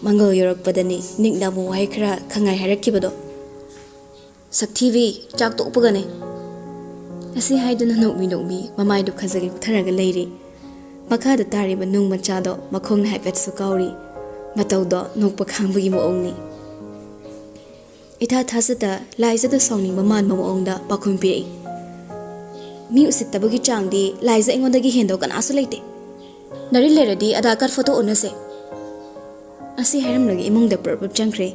ꯃꯪꯒꯜ ꯌꯧꯔꯛꯄꯗꯅꯤ ꯅꯤꯛꯅ ꯑꯃꯨꯛ ꯋꯥꯍꯩ ꯈꯔ ꯈꯪꯉꯥꯏ ꯍꯥꯏꯔꯛꯈꯤꯕꯗꯣ꯫ "ꯁꯛꯊꯤꯕꯤ, ꯆꯥꯛ ꯇꯣꯛꯄꯒꯅꯦ꯫" ꯑꯁꯤ ꯍꯥꯏꯗꯨꯅ ꯅꯣꯛꯃꯤ ꯅꯣꯛꯃꯤ ꯃꯃꯥꯏꯗꯨ ꯈꯖꯤꯛ ꯂꯨꯞꯊꯔꯒ ꯂꯩꯔꯤ꯫ ꯃꯈꯥꯗ ꯇꯥꯔꯤꯕ ꯅꯨꯡ ꯃꯆꯥꯗꯣ ꯃꯈꯣꯡꯅ ꯍꯥꯏꯐꯦꯠꯁꯨ ꯀꯥꯎꯔꯤ꯫ ꯃꯇꯧꯗꯣ ꯅꯣꯛꯄ ꯈꯥꯡꯕꯒꯤ ꯃꯑꯣꯡꯅꯤ꯫ ꯏꯊꯥ ꯊꯥꯖꯗ ꯂꯥꯏꯖꯗ ꯁꯥꯎꯅꯤꯡꯕ ꯃꯥꯟꯕ ꯃꯑꯣꯡꯗ ꯄꯥꯎꯈꯨꯝ ꯄꯤꯔꯛꯏ꯫ "ꯃꯤ ꯎꯁꯤꯠꯇꯕꯒꯤ ꯆꯥꯡꯗꯤ ꯂꯥꯏꯖ ꯑꯩꯉꯣꯟꯗꯒꯤ ꯍꯦꯟꯗꯧ ꯀꯅꯥꯁꯨ ꯂꯩꯇꯦ꯫ ꯅꯔꯤꯟ ꯂꯩꯔꯗꯤ ꯑꯙꯥꯔ ꯀꯥꯔꯗ ꯐꯣꯇꯣ ꯎꯠꯅꯁꯦ"꯫ ꯑꯁꯤ ꯍꯥꯏꯔꯝꯂꯒ ꯏꯃꯨꯡꯗ ꯄ꯭ꯔꯞ ꯄ꯭ꯔꯞ ꯆꯪꯈ꯭ꯔꯦ꯫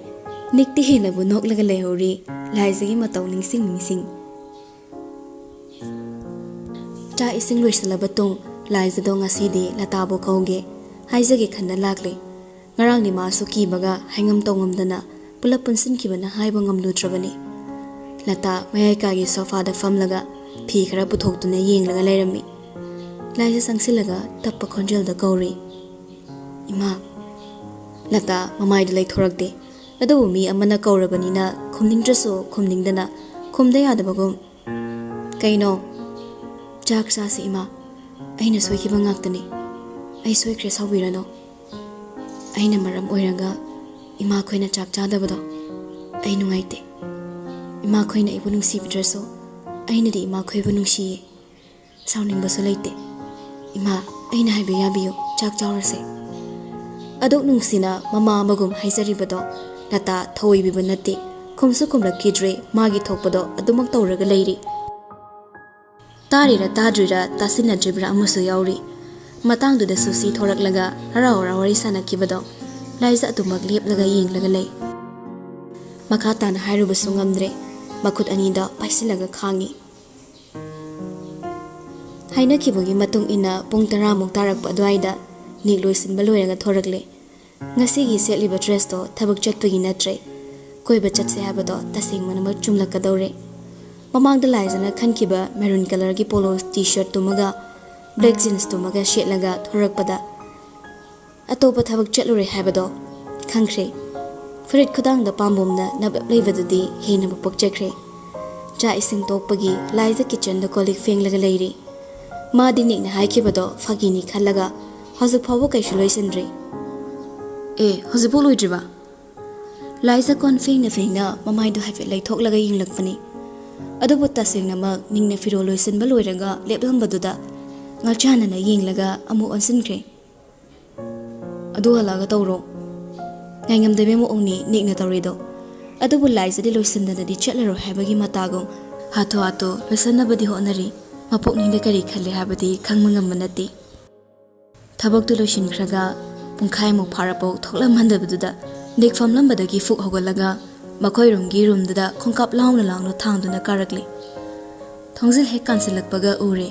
ꯅꯤꯛꯇꯤ ꯍꯦꯟꯅꯕꯨ ꯅꯣꯛꯂꯒ ꯂꯩꯍꯧꯔꯤ ꯂꯥꯏꯖꯒꯤ ꯃꯇꯧ ꯅꯤꯡꯁꯤꯡ ꯅꯤꯡꯁꯤꯡ꯫ ꯆꯥꯛ ꯏꯁꯤꯡ ꯂꯣꯏꯁꯤꯜꯂꯕ ꯇꯨꯡ ꯂꯥꯏꯖꯗꯣ ꯉꯁꯤꯗꯤ ꯂꯇꯥꯕꯨ ꯀꯧꯒꯦ ꯍꯥꯏꯖꯒꯦ ꯈꯟꯅ ꯂꯥꯛꯂꯦ꯫ ꯉꯔꯥꯡꯗꯤ ꯃꯥꯁꯨ ꯀꯤꯕꯒ ꯍꯥꯏꯉꯝ ꯇꯧꯉꯝꯗꯅ ꯄꯨꯂꯞ ꯄꯨꯟꯁꯤꯟꯈꯤꯕꯅ ꯍꯥꯏꯕ ꯉꯝꯂꯨꯗ꯭ꯔꯕꯅꯤ꯫ ꯂꯇꯥ ꯃꯌꯥꯏ ꯀꯥꯒꯤ ꯁꯣꯐꯥꯗ ꯐꯝꯂꯒ ꯐꯤ ꯈꯔ ꯄꯨꯊꯣꯛꯇꯨꯅ ꯌꯦꯡꯂꯒ ꯂꯩꯔꯝꯃꯤ꯫ ꯂꯥꯏꯖ ꯆꯪꯁꯤꯜꯂꯒ ꯇꯞꯄ ꯈꯣꯟꯖꯦꯜꯗ ꯀꯧꯔꯤ, "ꯏꯃꯥ"꯫ ꯂꯇꯥ ꯃꯃꯥꯏꯗꯨ ꯂꯩꯊꯣꯔꯛꯇꯦ꯫ ꯑꯗꯨꯕꯨ ꯃꯤ ꯑꯃꯅ ꯀꯧꯔꯕꯅꯤꯅ ꯈꯨꯝꯅꯤꯡꯗ꯭ꯔꯁꯨ ꯈꯨꯝꯅꯤꯡꯗꯅ ꯈꯨꯝꯗ ꯌꯥꯗꯕꯒꯨꯝ, "ꯀꯩꯅꯣ?" "ꯆꯥꯛ ꯆꯥꯁꯤ ꯏꯃꯥ, ꯑꯩꯅ ꯁꯣꯏꯈꯤꯕ ꯉꯥꯛꯇꯅꯤ꯫ ꯑꯩ ꯁꯣꯏꯈ꯭ꯔꯦ, ꯁꯥꯎꯕꯤꯔꯅꯨ꯫ ꯑꯩꯅ ꯃꯔꯝ ꯑꯣꯏꯔꯒ ꯏꯃꯥꯈꯣꯏꯅ ꯆꯥꯛ ꯆꯥꯗꯕꯗꯣ ꯑꯩ ꯅꯨꯡꯉꯥꯏꯇꯦ꯫ ꯏꯃꯥꯈꯣꯏꯅ ꯑꯩꯕꯨ ꯅꯨꯡꯁꯤꯕꯤꯗ꯭ꯔꯁꯨ ꯑꯩꯅꯗꯤ ꯏꯃꯥꯈꯣꯏꯕꯨ ꯅꯨꯡꯁꯤꯌꯦ꯫ ꯁꯥꯎꯅꯤꯡꯕꯁꯨ ꯂꯩꯇꯦ꯫ ꯏꯃꯥ, ꯑꯩꯅ ꯍꯥꯏꯕ ꯌꯥꯕꯤꯌꯨ, ꯆꯥꯛ ꯆꯥꯎꯔꯁꯦ"꯫ ꯑꯗꯨꯛ ꯅꯨꯡꯁꯤꯅ ꯃꯃꯥ ꯑꯃꯒꯨꯝ ꯍꯥꯏꯖꯔꯤꯕꯗꯣ ꯂꯇꯥ ꯊꯧꯑꯣꯏꯕꯤꯕ ꯅꯠꯇꯦ꯫ ꯈꯨꯝꯁꯨ ꯈꯨꯝꯂꯛꯈꯤꯗ꯭ꯔꯦ, ꯃꯥꯒꯤ ꯊꯣꯛꯄꯗꯣ ꯑꯗꯨꯃꯛ ꯇꯧꯔꯒ ꯂꯩꯔꯤ꯫ ꯇꯥꯔꯤꯔ ꯇꯥꯗ꯭ꯔꯤꯔ ꯇꯥꯁꯤꯟꯅꯗ꯭ꯔꯤꯕ꯭ꯔꯥ ꯑꯃꯁꯨ ꯌꯥꯎꯔꯤ꯫ ꯃꯇꯥꯡꯗꯨꯗ ꯁꯨꯁꯤ ꯊꯣꯔꯛꯂꯒ ꯍꯔꯥꯎ ꯍꯔꯥꯎ ꯋꯥꯔꯤ ꯁꯥꯟꯅꯈꯤꯕꯗꯣ ꯂꯥꯏꯖ ꯑꯗꯨꯃꯛ ꯂꯦꯞꯂꯒ ꯌꯦꯡꯂꯒ ꯂꯩ꯫ ꯃꯈꯥ ꯇꯥꯅ ꯍꯥꯏꯔꯨꯕꯁꯨ ꯉꯝꯗ꯭ꯔꯦ꯫ ꯃꯈꯨꯠ ꯑꯅꯤꯗ ꯄꯥꯏꯁꯤꯜꯂꯒ ꯈꯥꯡꯉꯤ꯫ ꯍꯥꯏꯅꯈꯤꯕꯒꯤ ꯃꯇꯨꯡ ꯏꯟꯅ ꯄꯨꯡ ꯇꯔꯥꯃꯨꯛ ꯇꯥꯔꯛꯄ ꯑꯗꯨꯋꯥꯏꯗ ꯅꯤꯛ ꯂꯣꯏꯁꯤꯟꯕ ꯂꯣꯏꯔꯒ ꯊꯣꯔꯛꯂꯦ꯫ ꯉꯁꯤꯒꯤ ꯁꯦꯠꯂꯤꯕ ꯗ꯭ꯔꯦꯁꯇꯣ ꯊꯕꯛ ꯆꯠꯄꯒꯤ ꯅꯠꯇ꯭ꯔꯦ꯫ ꯀꯣꯏꯕ ꯆꯠꯁꯦ ꯍꯥꯏꯕꯗꯣ ꯇꯁꯦꯡꯕꯅꯃꯛ ꯆꯨꯝꯂꯛꯀꯗꯧꯔꯦ꯫ ꯃꯃꯥꯡꯗ ꯂꯥꯏꯖꯅ ꯈꯟꯈꯤꯕ ꯃꯦꯔꯨꯟ ꯀꯂꯔꯒꯤ ꯄꯣꯂꯣ ꯇꯤ ꯁꯔꯠꯇꯨꯃꯒ ꯕ꯭ꯂꯦꯛ ꯖꯤꯟꯁꯇꯨꯃꯒ ꯁꯦꯠꯂꯒ ꯊꯣꯔꯛꯄꯗ ꯑꯇꯣꯞꯄ ꯊꯕꯛ ꯆꯠꯂꯨꯔꯦ ꯍꯥꯏꯕꯗꯣ ꯈꯪꯈ꯭ꯔꯦ꯫ ꯐꯨꯔꯤꯠ ꯈꯨꯗꯥꯡꯗ ꯄꯥꯝꯕꯣꯝꯅ ꯅꯞ ꯅꯞ ꯂꯩꯕꯗꯨꯗꯤ ꯍꯦꯟꯅꯕꯨ ꯄꯛꯆꯈ꯭ꯔꯦ꯫ ꯆꯥꯛ ꯏꯁꯤꯡ ꯇꯣꯛꯄꯒꯤ ꯂꯥꯏꯖ ꯀꯤꯠꯆꯟꯗ ꯀꯣꯜ ꯂꯤꯛ ꯐꯦꯡꯂꯒ ꯂꯩꯔꯤ꯫ ꯃꯥꯗꯤ ꯅꯤꯛꯅ ꯍꯥꯏꯈꯤꯕꯗꯣ ꯐꯥꯒꯤꯅꯤ ꯈꯜꯂꯒ ꯍꯧꯖꯤꯛ ꯐꯥꯎꯕ ꯀꯩꯁꯨ ꯂꯣꯏꯁꯤꯟꯗ꯭ꯔꯤ꯫ "ꯑꯦ, ꯍꯧꯖꯤꯛꯐꯥꯎ ꯂꯣꯏꯗ꯭ꯔꯤꯕ?" ꯂꯥꯏꯖ ꯀꯣꯟ ꯐꯦꯡꯅ ꯐꯦꯡꯅ ꯃꯃꯥꯏꯗꯨ ꯍꯥꯏꯐꯦꯠ ꯂꯩꯊꯣꯛꯂꯒ ꯌꯦꯡꯂꯛꯄꯅꯤ꯫ ꯑꯗꯨꯕꯨ ꯇꯁꯦꯡꯅꯃꯛ ꯅꯤꯡꯅ ꯐꯤꯔꯣꯜ ꯂꯣꯏꯁꯤꯟꯕ ꯂꯣꯏꯔꯒ ꯂꯦꯞꯂꯝꯕꯗꯨꯗ ꯉꯥꯛꯆꯥꯟꯅꯅ ꯌꯦꯡꯂꯒ ꯑꯃꯨꯛ ꯑꯣꯟꯁꯤꯟꯈ꯭ꯔꯦ꯫ "ꯑꯗꯨ ꯍꯜꯂꯛꯑꯒ ꯇꯧꯔꯣ꯫ ꯉꯥꯏꯉꯝꯗꯕꯩ ꯃꯑꯣꯡꯅꯤ ꯅꯤꯛꯅ ꯇꯧꯔꯤꯗꯣ꯫ ꯑꯗꯨꯕꯨ ꯂꯥꯏꯖꯗꯤ ꯂꯣꯏꯁꯤꯟꯗꯅꯗꯤ ꯆꯠꯂꯔꯣꯏ ꯍꯥꯏꯕꯒꯤ ꯃꯇꯥꯒꯨꯝ ꯍꯥꯊꯨ ꯍꯥꯊꯨ ꯂꯣꯏꯁꯤꯟꯅꯕꯗꯤ ꯍꯣꯠꯅꯔꯤ꯫ ꯃꯄꯨꯛꯅꯤꯡꯗ ꯀꯔꯤ ꯈꯜꯂꯤ ꯍꯥꯏꯕꯗꯤ ꯈꯪꯕ ꯉꯝꯕ ꯅꯠꯇꯦ"꯫ ꯊꯕꯛꯇꯨ ꯂꯣꯏꯁꯤꯟꯈ꯭ꯔꯒ ꯄꯨꯡꯈꯥꯏꯃꯨꯛ ꯐꯥꯔꯛꯄꯧ ꯊꯣꯛꯂꯝꯍꯟꯗꯕꯗꯨꯗ ꯅꯤꯛ ꯐꯝꯂꯝꯕꯗꯒꯤ ꯐꯨꯛ ꯍꯧꯒꯠꯂꯒ ꯃꯈꯣꯏ ꯔꯨꯝꯒꯤ ꯔꯨꯝꯗꯨꯗ ꯈꯣꯡꯀꯥꯞ ꯂꯥꯎꯅ ꯂꯥꯎꯅ ꯊꯥꯡꯗꯨꯅ ꯀꯥꯔꯛꯂꯦ꯫ ꯊꯣꯡꯖꯤꯜ ꯍꯦꯛ ꯀꯥꯟꯁꯤꯜꯂꯛꯄꯒ ꯎꯔꯦ,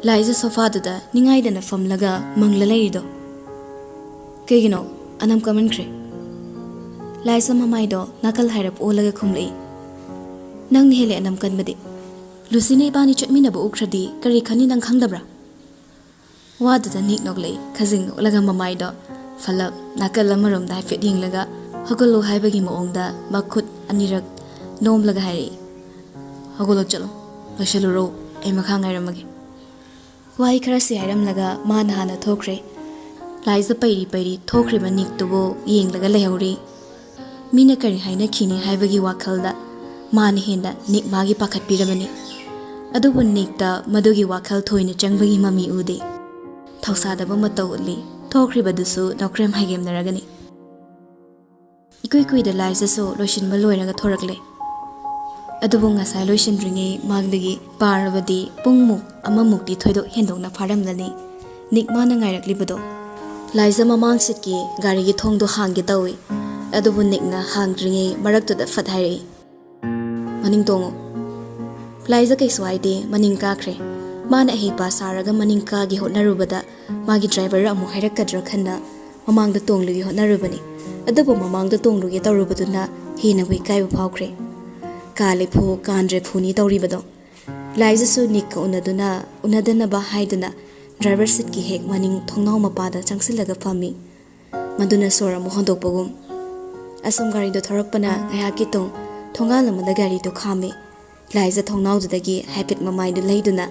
ꯂꯥꯏꯖ ꯁꯣꯐꯥꯗꯨꯗ ꯅꯤꯡꯉꯥꯏꯗꯅ ꯐꯝꯂꯒ ꯃꯪꯂ ꯂꯩꯔꯤꯗꯣ꯫ "ꯀꯩꯒꯤꯅꯣ ꯑꯅꯝ ꯀꯃꯟꯈ꯭ꯔꯦ?" ꯂꯥꯏꯖ ꯃꯃꯥꯏꯗꯣ ꯅꯥꯀꯜ ꯍꯥꯏꯔꯞ ꯑꯣꯜꯂꯒ ꯈꯨꯝꯂꯛꯏ꯫ "ꯅꯪꯅ ꯍꯦꯜꯂꯦ ꯑꯅꯝ ꯀꯟꯕꯗꯤ꯫ ꯂꯨꯁꯤꯅ ꯏꯕꯥꯅꯤ ꯆꯠꯃꯤꯟꯅꯕ ꯎꯈ꯭ꯔꯗꯤ ꯀꯔꯤ ꯈꯟꯅꯤ ꯅꯪ ꯈꯪꯗꯕ꯭ꯔꯥ?" ꯋꯥꯗꯨꯗ ꯅꯤꯛ ꯅꯣꯛꯂꯛꯏ, ꯈꯖꯤꯡ ꯅꯣꯛꯂꯒ ꯃꯃꯥꯏꯗꯣ ꯐꯂꯞ ꯅꯥꯀꯜ ꯑꯃꯔꯣꯝꯗ ꯍꯥꯏꯐꯦꯠ ꯌꯦꯡꯂꯒ "ꯍꯧꯒꯠꯂꯣ" ꯍꯥꯏꯕꯒꯤ ꯃꯑꯣꯡꯗ ꯃꯈꯨꯠ ꯑꯅꯤꯔꯛ ꯅꯣꯝꯂꯒ ꯍꯥꯏꯔꯛꯏ꯫ "ꯍꯧꯒꯠꯂꯣ, ꯆꯠꯂꯣ, ꯂꯣꯏꯁꯤꯜꯂꯨꯔꯣ, ꯑꯩ ꯃꯈꯥ ꯉꯥꯏꯔꯝꯃꯒꯦ"꯫ ꯋꯥꯍꯩ ꯈꯔꯁꯤ ꯍꯥꯏꯔꯝꯂꯒ ꯃꯥꯅ ꯍꯥꯟꯅ ꯊꯣꯛꯈ꯭ꯔꯦ꯫ ꯂꯥꯏꯖ ꯄꯩꯔꯤ ꯄꯩꯔꯤ ꯊꯣꯛꯈ꯭ꯔꯤꯕ ꯅꯤꯛꯇꯨꯕꯨ ꯌꯦꯡꯂꯒ ꯂꯩꯍꯧꯔꯤ꯫ ꯃꯤꯅ ꯀꯔꯤ ꯍꯥꯏꯅꯈꯤꯅꯤ ꯍꯥꯏꯕꯒꯤ ꯋꯥꯈꯜꯗ ꯃꯥꯅ ꯍꯦꯟꯅ ꯅꯤꯛ ꯃꯥꯒꯤ ꯄꯥꯈꯠꯄꯤꯔꯕꯅꯤ꯫ ꯑꯗꯨꯕꯨ ꯅꯤꯛꯇ ꯃꯗꯨꯒꯤ ꯋꯥꯈꯜ ꯊꯣꯏꯅ ꯆꯪꯕꯒꯤ ꯃꯃꯤ ꯎꯗꯦ꯫ ꯊꯧꯁꯥꯗꯕ ꯃꯇꯧ ꯎꯠꯂꯤ꯫ ꯊꯣꯛꯈ꯭ꯔꯤꯕꯗꯨꯁꯨ ꯅꯣꯀ꯭ꯔꯦꯝ ꯍꯥꯏꯒꯦꯝꯅꯔꯒꯅꯤ꯫ ꯏꯀꯨꯏ ꯀꯨꯏꯗ ꯂꯥꯏꯖꯁꯨ ꯂꯣꯏꯁꯤꯟꯕ ꯂꯣꯏꯔꯒ ꯊꯣꯔꯛꯂꯦ꯫ ꯑꯗꯨꯕꯨ ꯉꯁꯥꯏ ꯂꯣꯏꯁꯤꯟꯗ꯭ꯔꯤꯉꯩ ꯃꯥꯡꯗꯒꯤ ꯄꯥꯔꯕꯗꯤ ꯄꯨꯡꯃꯨꯛ ꯑꯃꯃꯨꯛꯇꯤ ꯊꯣꯏꯗꯣꯛ ꯍꯦꯟꯗꯣꯛꯅ ꯐꯥꯔꯝꯒꯅꯤ꯫ ꯅꯤꯛ ꯃꯥꯅ ꯉꯥꯏꯔꯛꯂꯤꯕꯗꯣ꯫ ꯂꯥꯏꯖ ꯃꯃꯥꯡ ꯁꯤꯠꯀꯤ ꯒꯥꯔꯤꯒꯤ ꯊꯣꯡꯗꯣ ꯍꯥꯡꯒꯦ ꯇꯧꯏ꯫ ꯑꯗꯨꯕꯨ ꯅꯤꯛꯅ ꯍꯥꯡꯗ꯭ꯔꯤꯉꯩ ꯃꯔꯛꯇꯨꯗ ꯐꯠ ꯍꯥꯏꯔꯛꯏ, "ꯃꯅꯤꯡ ꯇꯣꯡꯉꯨ"꯫ ꯂꯥꯏꯖ ꯀꯩꯁꯨ ꯍꯥꯏꯗꯦ, ꯃꯅꯤꯡ ꯀꯥꯈ꯭ꯔꯦ꯫ ꯃꯥꯅ ꯑꯍꯩꯄꯥ ꯁꯥꯔꯒ ꯃꯅꯤꯡ ꯀꯥꯒꯦ ꯍꯣꯠꯅꯔꯨꯕꯗ ꯃꯥꯒꯤ ꯗ꯭ꯔꯥꯏꯚꯔ ꯑꯃꯨꯛ ꯍꯥꯏꯔꯛꯀꯗ꯭ꯔꯥ ꯈꯟꯅ ꯃꯃꯥꯡꯗ ꯇꯣꯡꯂꯨꯒꯦ ꯍꯣꯠꯅꯔꯨꯕꯅꯤ꯫ ꯑꯗꯨꯕꯨ ꯃꯃꯥꯡꯗ ꯇꯣꯡꯂꯨꯒꯦ ꯇꯧꯔꯨꯕꯗꯨꯅ ꯍꯦꯟꯅꯕꯨ ꯏꯀꯥꯏꯕ ꯐꯥꯎꯈ꯭ꯔꯦ꯫ ꯀꯥꯜꯂꯦ ꯐꯨ, ꯀꯥꯟꯗ꯭ꯔꯦ ꯐꯨꯅꯤ ꯇꯧꯔꯤꯕꯗꯣ꯫ ꯂꯥꯏꯖꯁꯨ ꯅꯤꯛꯀ ꯎꯅꯗꯨꯅ, ꯎꯅꯗꯅꯕ ꯍꯥꯏꯗꯨꯅ ꯗ꯭ꯔꯥꯏꯚꯔ ꯁꯤꯠꯀꯤ ꯍꯦꯛ ꯃꯅꯤꯡ ꯊꯣꯡꯅꯥꯎ ꯃꯄꯥꯗ ꯆꯪꯁꯤꯜꯂꯒ ꯐꯝꯃꯤ꯫ ꯃꯗꯨꯅ ꯁꯣꯔ ꯑꯃꯨꯛ ꯍꯣꯟꯗꯣꯛꯄꯒꯨꯝ꯫ ꯑꯁꯨꯝ ꯒꯥꯔꯤꯗꯣ ꯊꯧꯔꯛꯄꯅ ꯉꯥꯏꯍꯥꯛꯀꯤ ꯇꯨꯡ ꯊꯣꯡꯒꯥꯜ ꯑꯃꯗ ꯒꯥꯔꯤꯗꯨ ꯈꯥꯝꯃꯤ꯫ ꯂꯥꯏꯖ ꯊꯣꯡꯅꯥꯎꯗꯨꯗꯒꯤ ꯍꯥꯏꯐꯦꯠ ꯃꯃꯥꯏꯗꯨ ꯂꯩꯗꯨꯅ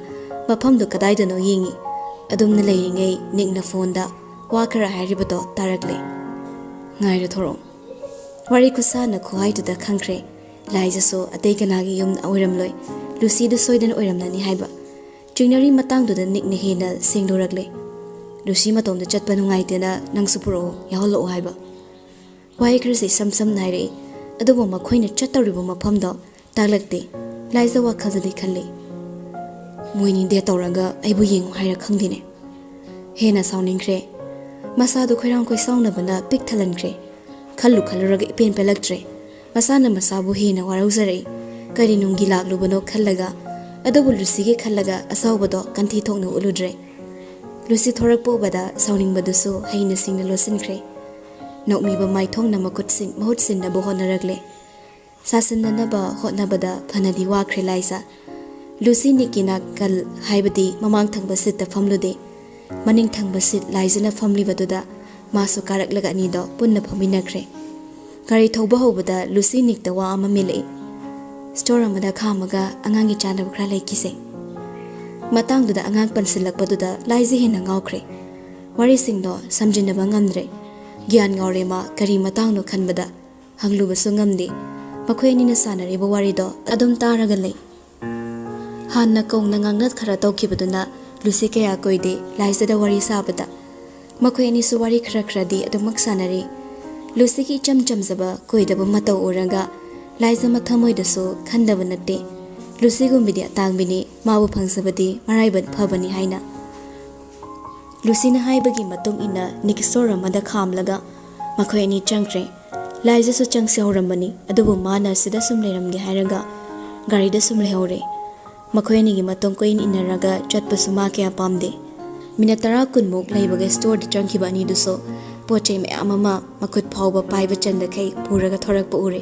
ꯃꯐꯝꯗꯨ ꯀꯗꯥꯏꯗꯅꯣ ꯌꯦꯡꯉꯤ꯫ ꯑꯗꯨꯝꯅ ꯂꯩꯔꯤꯉꯩ ꯅꯤꯛꯅ ꯐꯣꯟꯗ ꯋꯥ ꯈꯔ ꯍꯥꯏꯔꯤꯕꯗꯣ ꯇꯥꯔꯛꯂꯦ꯫ ꯉꯥꯏꯔ ꯊꯣꯔꯛꯑꯣ꯫ ꯋꯥꯔꯤ ꯈꯨꯁꯥꯟꯅ ꯈꯨꯍꯥꯏꯗꯨꯗ ꯈꯪꯈ꯭ꯔꯦ꯫ ꯂꯥꯏꯖꯁꯨ ꯑꯇꯩ ꯀꯅꯥꯒꯤ ꯌꯨꯝ ꯑꯣꯏꯔꯝꯂꯣꯏ, ꯂꯨꯁꯤꯗꯨ ꯁꯣꯏꯗꯅ ꯑꯣꯏꯔꯝꯂꯅꯤ ꯍꯥꯏꯕ꯫ ꯆꯤꯡꯅꯔꯤ ꯃꯇꯥꯡꯗꯨꯗ ꯅꯤꯛꯅ ꯍꯦꯟꯅ ꯁꯦꯡꯗꯣꯔꯛꯂꯦ꯫ "ꯂꯨꯁꯤ ꯃꯇꯣꯝꯗ ꯆꯠꯄ ꯅꯨꯡꯉꯥꯏꯇꯦꯅ ꯅꯪꯁꯨ ꯄꯨꯔꯛꯑꯣ, ꯌꯥꯎꯍꯜꯂꯛꯑꯣ" ꯍꯥꯏꯕ꯫ ꯋꯥꯍꯩ ꯈꯔꯁꯤ ꯏꯁꯝ ꯁꯝꯅ ꯍꯥꯏꯔꯛꯏ, ꯑꯗꯨꯕꯨ ꯃꯈꯣꯏꯅ ꯆꯠꯇꯧꯔꯤꯕ ꯃꯐꯝꯗꯣ ꯇꯥꯛꯂꯛꯇꯦ꯫ ꯂꯥꯏꯖ ꯋꯥꯈꯜꯗꯗꯤ ꯈꯜꯂꯤ, "ꯃꯣꯏꯅꯤ ꯗꯦꯠ ꯇꯧꯔꯒ ꯑꯩꯕꯨ ꯌꯦꯡꯉꯨ ꯍꯥꯏꯔ ꯈꯪꯗꯦꯅꯦ"꯫ ꯍꯦꯟꯅ ꯁꯥꯎꯅꯤꯡꯈ꯭ꯔꯦ꯫ ꯃꯁꯥꯗꯨ ꯈꯣꯏꯔꯥꯡ ꯈꯣꯏꯁꯥꯎꯅꯕꯅ ꯄꯤꯛ ꯊꯜꯍꯟꯈ꯭ꯔꯦ꯫ ꯈꯜꯂꯨ ꯈꯜꯂꯨꯔꯒ ꯏꯄꯦꯟ ꯄꯦꯜꯂꯛꯇ꯭ꯔꯦ꯫ ꯃꯁꯥꯅ ꯃꯁꯥꯕꯨ ꯍꯦꯟꯅ ꯋꯥꯔꯧꯖꯔꯛꯏ꯫ ꯀꯔꯤ ꯅꯨꯡꯒꯤ ꯂꯥꯛꯂꯨꯕꯅꯣ ꯈꯜꯂꯒ, ꯑꯗꯨꯕꯨ ꯂꯨꯁꯤꯒꯤ ꯈꯜꯂꯒ ꯑꯁꯥꯎꯕꯗꯣ ꯀꯟꯊꯤ ꯊꯣꯛꯅ ꯎꯠꯂꯨꯗ꯭ꯔꯦ꯫ ꯂꯨꯁꯤ ꯊꯣꯔꯛꯄ ꯎꯕꯗ ꯁꯥꯎꯅꯤꯡꯕꯗꯨꯁꯨ ꯍꯩꯅ ꯁꯤꯡꯅ ꯂꯣꯠꯁꯤꯟꯈ꯭ꯔꯦ꯫ ꯅꯣꯛꯃꯤꯕ ꯃꯥꯏꯊꯣꯡꯅ ꯃꯈꯨꯠꯁꯤꯡ ꯃꯍꯨꯠ ꯁꯤꯟꯅꯕ ꯍꯣꯠꯅꯔꯛꯂꯦ꯫ ꯁꯥꯁꯤꯟꯅꯅꯕ ꯍꯣꯠꯅꯕꯗ ꯐꯅꯗꯤ ꯋꯥꯈ꯭ꯔꯦ ꯂꯥꯏꯖ꯫ ꯂꯨꯁꯤ ꯅꯤꯛꯀꯤ ꯅꯥꯀꯜ, ꯍꯥꯏꯕꯗꯤ ꯃꯃꯥꯡ ꯊꯪꯕ ꯁꯤꯠꯇ ꯐꯝꯂꯨꯗꯦ꯫ ꯃꯅꯤꯡ ꯊꯪꯕ ꯁꯤꯠ ꯂꯥꯏꯖꯅ ꯐꯝꯂꯤꯕꯗꯨꯗ ꯃꯥꯁꯨ ꯀꯥꯔꯛꯂꯒ ꯑꯅꯤꯗꯣ ꯄꯨꯟꯅ ꯐꯝꯃꯤꯟꯅꯈ꯭ꯔꯦ꯫ ꯒꯥꯔꯤ ꯊꯧꯕ ꯍꯧꯕꯗ ꯂꯨꯁꯤ ꯅꯤꯛꯇ ꯋꯥ ꯑꯃ ꯃꯦꯜꯂꯛꯏ꯫ "ꯁ꯭ꯇꯣꯔ ꯑꯃꯗ ꯈꯥꯝꯃꯒ ꯑꯉꯥꯡꯒꯤ ꯆꯥꯅꯕ ꯈꯔ ꯂꯩꯈꯤꯁꯦ"꯫ ꯃꯇꯥꯡꯗꯨꯗ ꯑꯉꯥꯡ ꯄꯟꯁꯤꯜꯂꯛꯄꯗꯨꯗ ꯂꯥꯏꯖ ꯍꯦꯟꯅ ꯉꯥꯎꯈ꯭ꯔꯦ꯫ ꯋꯥꯔꯤꯁꯤꯡꯗꯣ ꯁꯝꯖꯤꯟꯅꯕ ꯉꯝꯗ꯭ꯔꯦ꯫ ꯒ꯭ꯌꯥꯟ ꯉꯥꯎꯔꯦ ꯃꯥ, ꯀꯔꯤ ꯃꯇꯥꯡꯅꯣ ꯈꯟꯕꯗ꯫ ꯍꯪꯂꯨꯕꯁꯨ ꯉꯝꯗꯦ꯫ ꯃꯈꯣꯏ ꯑꯅꯤꯅ ꯁꯥꯟꯅꯔꯤꯕ ꯋꯥꯔꯤꯗꯣ ꯑꯗꯨꯝ ꯇꯥꯔꯒ ꯂꯩ꯫ ꯍꯥꯟꯅ ꯀꯧꯅ ꯉꯥꯡꯅ ꯈꯔ ꯇꯧꯈꯤꯕꯗꯨꯅ ꯂꯨꯁꯤ ꯀꯌꯥ ꯀꯨꯏꯗꯦ ꯂꯥꯏꯖꯗ ꯋꯥꯔꯤ ꯁꯥꯕꯗ꯫ ꯃꯈꯣꯏ ꯑꯅꯤꯁꯨ ꯋꯥꯔꯤ ꯈꯔ ꯈꯔꯗꯤ ꯑꯗꯨꯃꯛ ꯁꯥꯟꯅꯔꯤ꯫ ꯂꯨꯁꯤꯒꯤ ꯏꯆꯝ ꯆꯝꯖꯕ ꯀꯣꯏꯗꯕ ꯃꯇꯧ ꯎꯔꯒ ꯂꯥꯏꯖ ꯃꯊꯃꯣꯏꯗꯁꯨ ꯈꯟꯗꯕ ꯅꯠꯇꯦ꯫ ꯂꯨꯁꯤꯒꯨꯝꯕꯤꯗꯤ ꯑꯇꯥꯡꯕꯤꯅꯤ, ꯃꯥꯕꯨ ꯐꯪꯖꯕꯗꯤ ꯃꯔꯥꯏꯕꯛ ꯐꯕꯅꯤ ꯍꯥꯏꯅ꯫ ꯂꯨꯁꯤꯅ ꯍꯥꯏꯕꯒꯤ ꯃꯇꯨꯡ ꯏꯟꯅ ꯅꯤꯛ ꯁ꯭ꯇꯣꯔ ꯑꯃꯗ ꯈꯥꯝꯂꯒ ꯃꯈꯣꯏ ꯑꯅꯤ ꯆꯪꯈ꯭ꯔꯦ꯫ ꯂꯥꯏꯖꯁꯨ ꯆꯪꯁꯤ ꯍꯧꯔꯝꯕꯅꯤ, ꯑꯗꯨꯕꯨ ꯃꯥꯅ ꯁꯤꯗ ꯁꯨꯝ ꯂꯩꯔꯝꯒꯦ ꯍꯥꯏꯔꯒ ꯒꯥꯔꯤꯗ ꯁꯨꯝ ꯂꯩꯍꯧꯔꯦ꯫ ꯃꯈꯣꯏ ꯑꯅꯤꯒꯤ ꯃꯇꯨꯡ ꯀꯣꯏꯏꯟ ꯏꯟꯅꯔꯒ ꯆꯠꯄꯁꯨ ꯃꯥ ꯀꯌꯥ ꯄꯥꯝꯗꯦ꯫ ꯃꯤꯅꯠ ꯇꯔꯥ ꯀꯨꯟꯃꯨꯛ ꯂꯩꯕꯒ ꯁ꯭ꯇꯣꯔꯗ ꯆꯪꯈꯤꯕ ꯑꯅꯤꯗꯨꯁꯨ ꯄꯣꯠ ꯆꯩ ꯃꯌꯥꯝ ꯑꯃ ꯃꯈꯨꯠ ꯐꯥꯎꯕ ꯄꯥꯏꯕ ꯆꯟꯗꯈꯩ ꯄꯨꯔꯒ ꯊꯣꯔꯛꯄ ꯎꯔꯦ꯫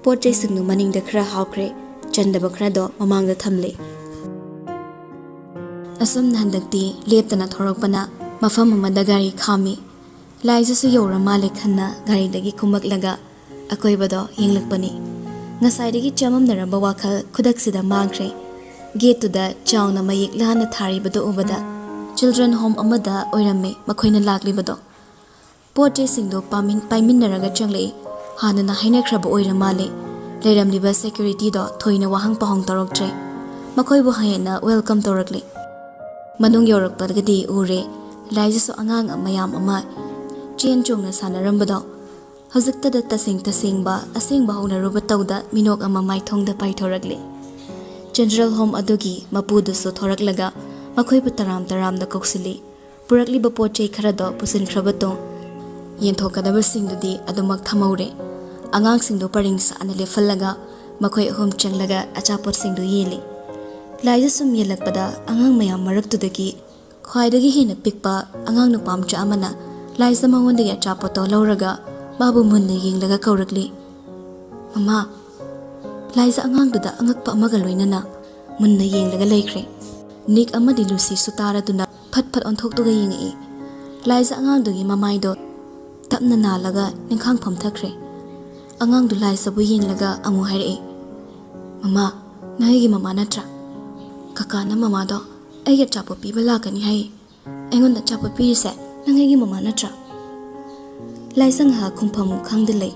ꯄꯣꯠ ꯆꯩꯁꯤꯡꯗꯨ ꯃꯅꯤꯡꯗ ꯈꯔ ꯍꯥꯞꯈ꯭ꯔꯦ, ꯆꯟꯗꯕ ꯈꯔꯗꯣ ꯃꯃꯥꯡꯗ ꯊꯝꯂꯦ꯫ ꯑꯁꯨꯝꯅ ꯍꯟꯗꯛꯇꯤ ꯂꯦꯞꯇꯅ ꯊꯣꯔꯛꯄꯅ ꯃꯐꯝ ꯑꯃꯗ ꯒꯥꯔꯤ ꯈꯥꯝꯃꯤ꯫ ꯂꯥꯏꯖꯁꯨ ꯌꯧꯔ ꯃꯥꯜꯂꯦ ꯈꯟꯅ ꯒꯥꯔꯤꯗꯒꯤ ꯀꯨꯝꯃꯛꯂꯒ ꯑꯀꯣꯏꯕꯗꯣ ꯌꯦꯡꯂꯛꯄꯅꯤ꯫ ꯉꯁꯥꯏꯗꯒꯤ ꯆꯃꯝꯅꯔꯝꯕ ꯋꯥꯈꯜ ꯈꯨꯗꯛꯁꯤꯗ ꯃꯥꯡꯈ꯭ꯔꯦ꯫ ꯒꯦꯠꯇꯨꯗ ꯆꯥꯎꯅ ꯃꯌꯦꯛ ꯂꯥꯅ ꯊꯥꯔꯤꯕꯗꯨ ꯎꯕꯗ ꯆꯤꯜꯗ꯭ꯔꯦꯟ ꯍꯣꯝ ꯑꯃꯗ ꯑꯣꯏꯔꯝꯃꯦ ꯃꯈꯣꯏꯅ ꯂꯥꯛꯂꯤꯕꯗꯣ꯫ ꯄꯣꯠ ꯆꯩꯁꯤꯡꯗꯣ ꯄꯥꯃꯤꯟ-, ꯄꯥꯏꯃꯤꯟꯅꯔꯒ ꯆꯪꯂꯛꯏ꯫ ꯍꯥꯟꯅꯅ ꯍꯥꯏꯅꯈ꯭ꯔꯕ ꯑꯣꯏꯔ ꯃꯥꯜꯂꯦ꯫ ꯂꯩꯔꯝꯂꯤꯕ ꯁꯦꯀ꯭ꯌꯨꯔꯤꯇꯤꯗꯣ ꯊꯣꯏꯅ ꯋꯥꯍꯪ ꯄꯥꯍꯪ ꯇꯧꯔꯛꯇ꯭ꯔꯦ꯫ ꯃꯈꯣꯏꯕꯨ ꯍꯦꯟꯅ welcome ꯇꯧꯔꯛꯂꯤ꯫ ꯃꯅꯨꯡ ꯌꯧꯔꯛꯄꯗꯒꯤꯗꯤ ꯎꯔꯦ, ꯂꯥꯏꯖꯥꯁꯨ ꯑꯉꯥꯡ ꯃꯌꯥꯝ ꯑꯃ ꯆꯦꯟ ꯆꯣꯡꯅ ꯁꯥꯟꯅꯔꯝꯕꯗꯣ ꯍꯧꯖꯤꯛꯇꯗ ꯇꯁꯦꯡ ꯇꯁꯦꯡꯕ ꯑꯁꯦꯡꯕ ꯍꯧꯅꯔꯨꯕ ꯇꯧꯗ ꯃꯤꯅꯣꯛ ꯑꯃ ꯃꯥꯏꯊꯣꯡꯗ ꯄꯥꯏꯊꯣꯔꯛꯂꯤ꯫ General home ꯑꯗꯨꯒꯤ ꯃꯄꯨꯗꯨꯁꯨ ꯊꯣꯔꯛꯂꯒ ꯃꯈꯣꯏꯕꯨ ꯇꯔꯥꯝ ꯇꯔꯥꯝꯅ ꯀꯧꯁꯤꯜꯂꯤ꯫ ꯄꯨꯔꯛꯂꯤꯕ ꯄꯣꯠ ꯆꯩ ꯈꯔꯗꯣ ꯄꯨꯁꯤꯟꯈ꯭ꯔꯕ ꯇꯨꯡ ꯌꯦꯟꯊꯣꯛꯀꯗꯕꯁꯤꯡꯗꯨꯗꯤ ꯑꯗꯨꯃꯛ ꯊꯝꯍꯧꯔꯦ꯫ ꯑꯉꯥꯡꯁꯤꯡꯗꯨ ꯄꯔꯤꯡ ꯁꯥꯅ ꯂꯦꯞꯍꯜꯂꯒ ꯃꯈꯣꯏ ꯑꯍꯨꯝ ꯆꯪꯂꯒ ꯑꯆꯥꯄꯣꯠꯁꯤꯡꯗꯨ ꯌꯦꯜꯂꯤ꯫ ꯂꯥꯏꯖꯥ ꯁꯨꯝ ꯌꯦꯜꯂꯛꯄꯗ ꯑꯉꯥꯡ ꯃꯌꯥꯝ ꯃꯔꯛꯇꯨꯗꯒꯤ ꯈ꯭ꯋꯥꯏꯗꯒꯤ ꯍꯦꯟꯅ ꯄꯤꯛꯄ ꯑꯉꯥꯡ ꯅꯨꯄꯥ ꯃꯆꯥ ꯑꯃꯅ ꯂꯥꯏꯖꯥ ꯃꯉꯣꯟꯗꯒꯤ ꯑꯆꯥꯄꯣꯠꯇꯣ ꯂꯧꯔꯒ ꯃꯥꯕꯨ ꯃꯨꯟꯅ ꯌꯦꯡꯂꯒ ꯀꯧꯔꯛꯂꯤ, "ꯃꯃꯥ!" ꯂꯥꯏꯖꯥ ꯑꯉꯥꯡꯗꯨꯗ ꯑꯉꯛꯄ ꯑꯃꯒ ꯂꯣꯏꯅꯅ ꯃꯨꯟꯅ ꯌꯦꯡꯂꯒ ꯂꯩꯈ꯭ꯔꯦ꯫ ꯅꯤꯛ ꯑꯃꯗꯤ ꯂꯨꯁꯤꯁꯨ ꯇꯥꯔꯗꯨꯅ ꯐꯠ ꯐꯠ ꯑꯣꯟꯊꯣꯛꯇꯨꯒ ꯌꯦꯡꯉꯛꯏ꯫ ꯂꯥꯏꯖꯥ ꯑꯉꯥꯡꯗꯨꯒꯤ ꯃꯃꯥꯏꯗꯣ ꯇꯞꯅ ꯅꯥꯜꯂꯒ ꯅꯤꯡꯈꯥꯡ ꯐꯝꯊꯈ꯭ꯔꯦ꯫ ꯑꯉꯥꯡꯗꯨ ꯂꯥꯏꯖꯥꯕꯨ ꯌꯦꯡꯂꯒ ꯑꯃꯨꯛ ꯍꯥꯏꯔꯛꯏ, "ꯃꯃꯥ, ꯅꯪ ꯑꯩꯒꯤ ꯃꯃꯥ ꯅꯠꯇ꯭ꯔꯥ? ꯀꯀꯥꯅ ꯃꯃꯥꯗꯣ ꯑꯩꯒꯤ ꯑꯆꯥꯄꯣꯠ ꯄꯤꯕ ꯂꯥꯛꯀꯅꯤ ꯍꯥꯏ꯫ ꯑꯩꯉꯣꯟꯗ ꯑꯆꯥꯄꯣꯠ ꯄꯤꯔꯤꯁꯦ ꯅꯪ ꯑꯩꯒꯤ ꯃꯃꯥ ꯅꯠꯇ꯭ꯔꯥ?" ꯂꯥꯏꯖꯥ ꯉꯥꯏꯍꯥꯛ ꯈꯨꯝꯐꯝ ꯈꯪꯗ ꯂꯩ꯫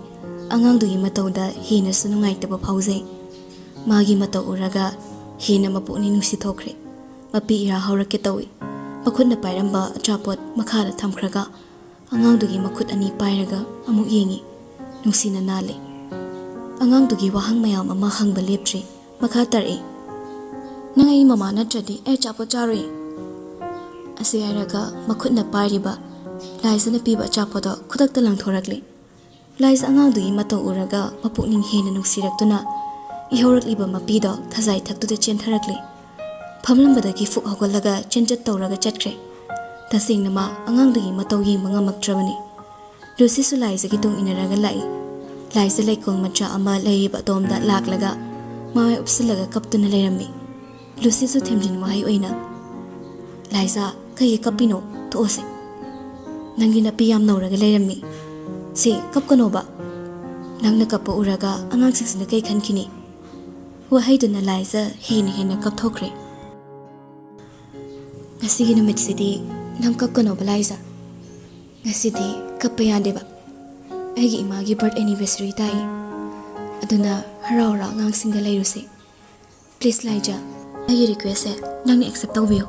ꯑꯉꯥꯡꯗꯨꯒꯤ ꯃꯇꯧꯗ ꯍꯦꯟꯅꯁꯨ ꯅꯨꯡꯉꯥꯏꯇꯕ ꯐꯥꯎꯖꯩ꯫ ꯃꯥꯒꯤ ꯃꯇꯧ ꯎꯔꯒ ꯍꯦꯟꯅ ꯃꯄꯨꯛꯅꯤꯡ ꯅꯨꯡꯁꯤ ꯊꯣꯛꯈ꯭ꯔꯦ꯫ ꯃꯄꯤ ꯏꯔꯥ ꯍꯧꯔꯛꯀꯦ ꯇꯧꯏ꯫ ꯃꯈꯨꯠꯅ ꯄꯥꯏꯔꯝꯕ ꯑꯆꯥꯄꯣꯠ ꯃꯈꯥꯗ ꯊꯝꯈ꯭ꯔꯒ ꯑꯉꯥꯡꯗꯨꯒꯤ ꯃꯈꯨꯠ ꯑꯅꯤ ꯄꯥꯏꯔꯒ ꯑꯃꯨꯛ ꯌꯦꯡꯉꯤ꯫ ꯅꯨꯡꯁꯤꯅ ꯅꯥꯜꯂꯤ꯫ ꯑꯉꯥꯡꯗꯨꯒꯤ ꯋꯥꯍꯪ ꯃꯌꯥꯝ ꯑꯃ ꯍꯪꯕ ꯂꯦꯞꯇ꯭ꯔꯤ꯫ ꯃꯈꯥ ꯇꯥꯔꯛꯏ, "ꯅꯪ ꯑꯩꯒꯤ ꯃꯃꯥ ꯅꯠꯇ꯭ꯔꯗꯤ ꯑꯩ ꯑꯆꯥꯄꯣꯠ ꯆꯥꯔꯣꯏ꯫" ꯑꯁꯤ ꯍꯥꯏꯔꯒ ꯃꯈꯨꯠꯅ ꯄꯥꯏꯔꯤꯕ ꯂꯥꯏꯖꯥꯅ ꯄꯤꯕ ꯑꯆꯥꯄꯣꯠꯇꯣ ꯈꯨꯗꯛꯇ ꯂꯪꯊꯣꯔꯛꯂꯤ꯫ ꯂꯥꯏꯖꯥ ꯑꯉꯥꯡꯗꯨꯒꯤ ꯃꯇꯧ ꯎꯔꯒ ꯃꯄꯨꯛꯅꯤꯡ ꯍꯦꯟꯅ ꯅꯨꯡꯁꯤꯔꯛꯇꯨꯅ ꯏꯍꯧꯔꯛꯂꯤꯕ ꯃꯄꯤꯗꯣ ꯊꯖꯥꯏ ꯊꯛꯇꯨꯗ ꯆꯦꯟꯊꯔꯛꯂꯤ꯫ ꯐꯝꯂꯝꯕꯗꯒꯤ ꯐꯨꯛ ꯍꯧꯒꯠꯂꯒ ꯆꯦꯟꯆꯠ ꯇꯧꯔꯒ ꯆꯠꯈ꯭ꯔꯦ꯫ ꯇꯁꯦꯡꯅ ꯃꯥ ꯑꯉꯥꯡꯗꯨꯒꯤ ꯃꯇꯧ ꯌꯦꯡꯕ ꯉꯝꯃꯛꯇ꯭ꯔꯕꯅꯤ꯫ ꯂꯨꯁꯤꯁꯨ ꯂꯥꯏꯖꯥꯒꯤ ꯇꯨꯡ ꯏꯟꯅꯔꯒ ꯂꯥꯛꯏ꯫ ꯂꯥꯏꯖꯥ ꯂꯩꯀꯣꯜ ꯃꯆꯥ ꯑꯃ ꯂꯩꯔꯤꯕ ꯑꯗꯣꯝꯗ ꯂꯥꯛꯂꯒ ꯃꯃꯥꯏ ꯎꯞꯁꯤꯜꯂꯒ ꯀꯞꯇꯨꯅ ꯂꯩꯔꯝꯃꯤ꯫ ꯂꯨꯁꯤꯁꯨ ꯊꯦꯝꯖꯤꯟ ꯋꯥꯍꯩ ꯑꯣꯏꯅ, "ꯂꯥꯏꯖꯥ, ꯀꯩꯒꯤ ꯀꯞꯄꯤꯅꯣ? ꯊꯣꯛꯑꯣꯁꯦ꯫ ꯅꯪꯒꯤ ꯅꯄꯤ ꯌꯥꯝ ꯅꯧꯔꯒ ꯂꯩꯔꯝꯃꯤ꯫ ꯁꯤ ꯀꯞꯀꯅꯣꯕ꯫ ꯅꯪꯅ ꯀꯞꯄ ꯎꯔꯒ ꯑꯉꯥꯡꯁꯤꯡꯁꯤꯅ ꯀꯩ ꯈꯟꯈꯤꯅꯤ?" ꯋꯥꯍꯩꯗꯨꯅ ꯂꯥꯏꯖꯥ ꯍꯦꯟꯅ ꯍꯦꯟꯅ ꯀꯞꯊꯣꯛꯈ꯭ꯔꯦ꯫ "ꯉꯁꯤꯒꯤ ꯅꯨꯃꯤꯠꯁꯤꯗꯤ ꯅꯪ ꯀꯞꯀꯅꯣꯕ ꯂꯥꯏꯖꯥ꯫ ꯉꯁꯤꯗꯤ ꯀꯞꯄ ꯌꯥꯗꯦꯕ꯫ ꯑꯩꯒꯤ ꯏꯃꯥꯒꯤ birth anniversary ꯇꯥꯏ꯫ ꯑꯗꯨꯅ ꯍꯔꯥꯎ ꯍꯔꯥꯎ ꯑꯉꯥꯡꯁꯤꯡꯒ ꯂꯩꯔꯨꯁꯦ꯫ Please ꯂꯥꯏꯖꯥ, ꯑꯩꯒꯤ ꯔꯤꯀ꯭ꯋꯦꯁꯁꯦ ꯅꯪꯅ ꯑꯦꯛꯁꯦꯞ ꯇꯧꯕꯤꯌꯨ꯫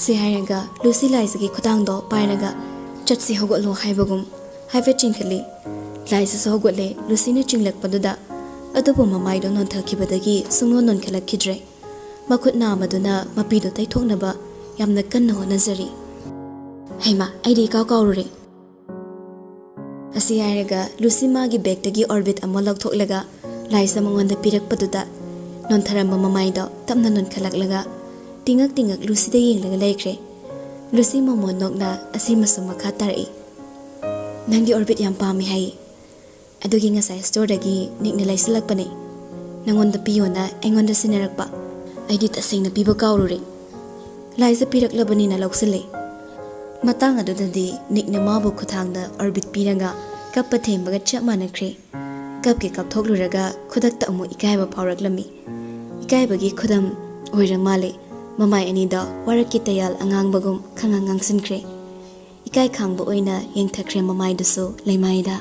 ꯁꯤ ꯍꯥꯏꯔꯒ ꯂꯨꯁꯤ ꯂꯥꯏꯖꯒꯤ ꯈꯨꯗꯥꯡꯗꯣ ꯄꯥꯏꯔꯒ "ꯆꯠꯁꯤ, ꯍꯧꯒꯠꯂꯣ" ꯍꯥꯏꯕꯒꯨꯝ ꯍꯥꯏꯐꯦꯠ ꯆꯤꯡꯈꯠꯂꯤ꯫ ꯂꯥꯏꯖꯁꯨ ꯍꯧꯒꯠꯂꯦ꯫ ꯂꯨꯁꯤꯅ ꯆꯤꯡꯂꯛꯄꯗꯨꯗ ꯑꯗꯨꯕꯨ ꯃꯃꯥꯏꯗꯣ ꯅꯣꯟꯊꯈꯤꯕꯗꯒꯤ ꯁꯨꯡꯅꯣꯟ ꯅꯣꯟꯈꯠꯂꯛꯈꯤꯗ꯭ꯔꯦ꯫ ꯃꯈꯨꯠ ꯅꯥꯝꯃꯗꯨꯅ ꯃꯄꯤꯗꯣ ꯇꯩꯊꯣꯛꯅꯕ ꯌꯥꯝꯅ ꯀꯟꯅ ꯍꯣꯠꯅꯖꯔꯤ꯫ "ꯍꯩꯃꯥ, ꯑꯩꯗꯤ ꯏꯀꯥꯎ ꯀꯥꯎꯔꯨꯔꯦ"꯫ ꯑꯁꯤ ꯍꯥꯏꯔꯒ ꯂꯨꯁꯤ ꯃꯥꯒꯤ ꯕꯦꯒꯇꯒꯤ ꯑꯣꯔꯕꯤꯠ ꯑꯃ ꯂꯧꯊꯣꯛꯂꯒ ꯂꯥꯏꯖ ꯃꯉꯣꯟꯗ ꯄꯤꯔꯛꯄꯗꯨꯗ ꯅꯣꯟꯊꯔꯝꯕ ꯃꯃꯥꯏꯗꯣ ꯇꯞꯅ ꯅꯣꯟꯈꯠꯂꯛꯂꯒ ꯇꯤꯡꯉꯛ ꯇꯤꯡꯉꯛ ꯂꯨꯁꯤꯗ ꯌꯦꯡꯂꯒ ꯂꯩꯈ꯭ꯔꯦ꯫ ꯂꯨꯁꯤ ꯃꯣꯃꯣꯟ ꯅꯣꯛꯅ ꯑꯁꯤꯃꯁꯨ ꯃꯈꯥ ꯇꯥꯔꯛꯏ꯫ "ꯅꯪꯗꯤ ꯑꯣꯔꯕꯤꯠ ꯌꯥꯝ ꯄꯥꯝꯃꯤ ꯍꯥꯏ꯫ ꯑꯗꯨꯒꯤ ꯉꯁꯥꯏ ꯁ꯭ꯇꯣꯔꯗꯒꯤ ꯅꯤꯛꯅ ꯂꯩꯁꯤꯜꯂꯛꯄꯅꯦ꯫ ꯅꯪꯉꯣꯟꯗ ꯄꯤꯌꯣꯅ ꯑꯩꯉꯣꯟꯗ ꯁꯤꯟꯅꯔꯛꯄ꯫ ꯑꯩꯗꯤ ꯇꯁꯦꯡꯅ ꯄꯤꯕ ꯀꯥꯎꯔꯨꯔꯦ꯫ ꯂꯥꯏꯖ ꯄꯤꯔꯛꯂꯕꯅꯤꯅ ꯂꯧꯁꯤꯜꯂꯦ"꯫ ꯃꯇꯥꯡ ꯑꯗꯨꯗꯗꯤ ꯅꯤꯛꯅ ꯃꯥꯕꯨ ꯈꯨꯊꯥꯡꯗ ꯑꯣꯔꯕꯤꯠ ꯄꯤꯔꯒ ꯀꯞꯄ ꯊꯦꯝꯕꯒ ꯆꯞ ꯃꯥꯟꯅꯈ꯭ꯔꯦ꯫ ꯀꯞꯀꯦ ꯀꯞꯊꯣꯛꯂꯨꯔꯒ ꯈꯨꯗꯛꯇ ꯑꯃꯨꯛ ꯏꯀꯥꯏꯕ ꯐꯥꯎꯔꯛꯂꯝꯃꯤ꯫ ꯏꯀꯥꯏꯕꯒꯤ ꯈꯨꯗꯝ ꯑꯣꯏꯔ ꯃꯥꯜꯂꯦ꯫ ꯃꯃꯥꯏ ꯑꯅꯤꯗꯣ ꯋꯥꯔꯛꯀꯤ ꯇꯌꯥꯜ ꯑꯉꯥꯡꯕꯒꯨꯝ ꯈꯪꯉꯥꯡ ꯉꯥꯡꯁꯤꯟꯈ꯭ꯔꯦ꯫ ꯏꯀꯥꯏ ꯈꯥꯡꯕ ꯑꯣꯏꯅ ꯌꯦꯡꯊꯈ꯭ꯔꯦ ꯃꯃꯥꯏꯗꯨꯁꯨ ꯂꯩꯃꯥꯏꯗ꯫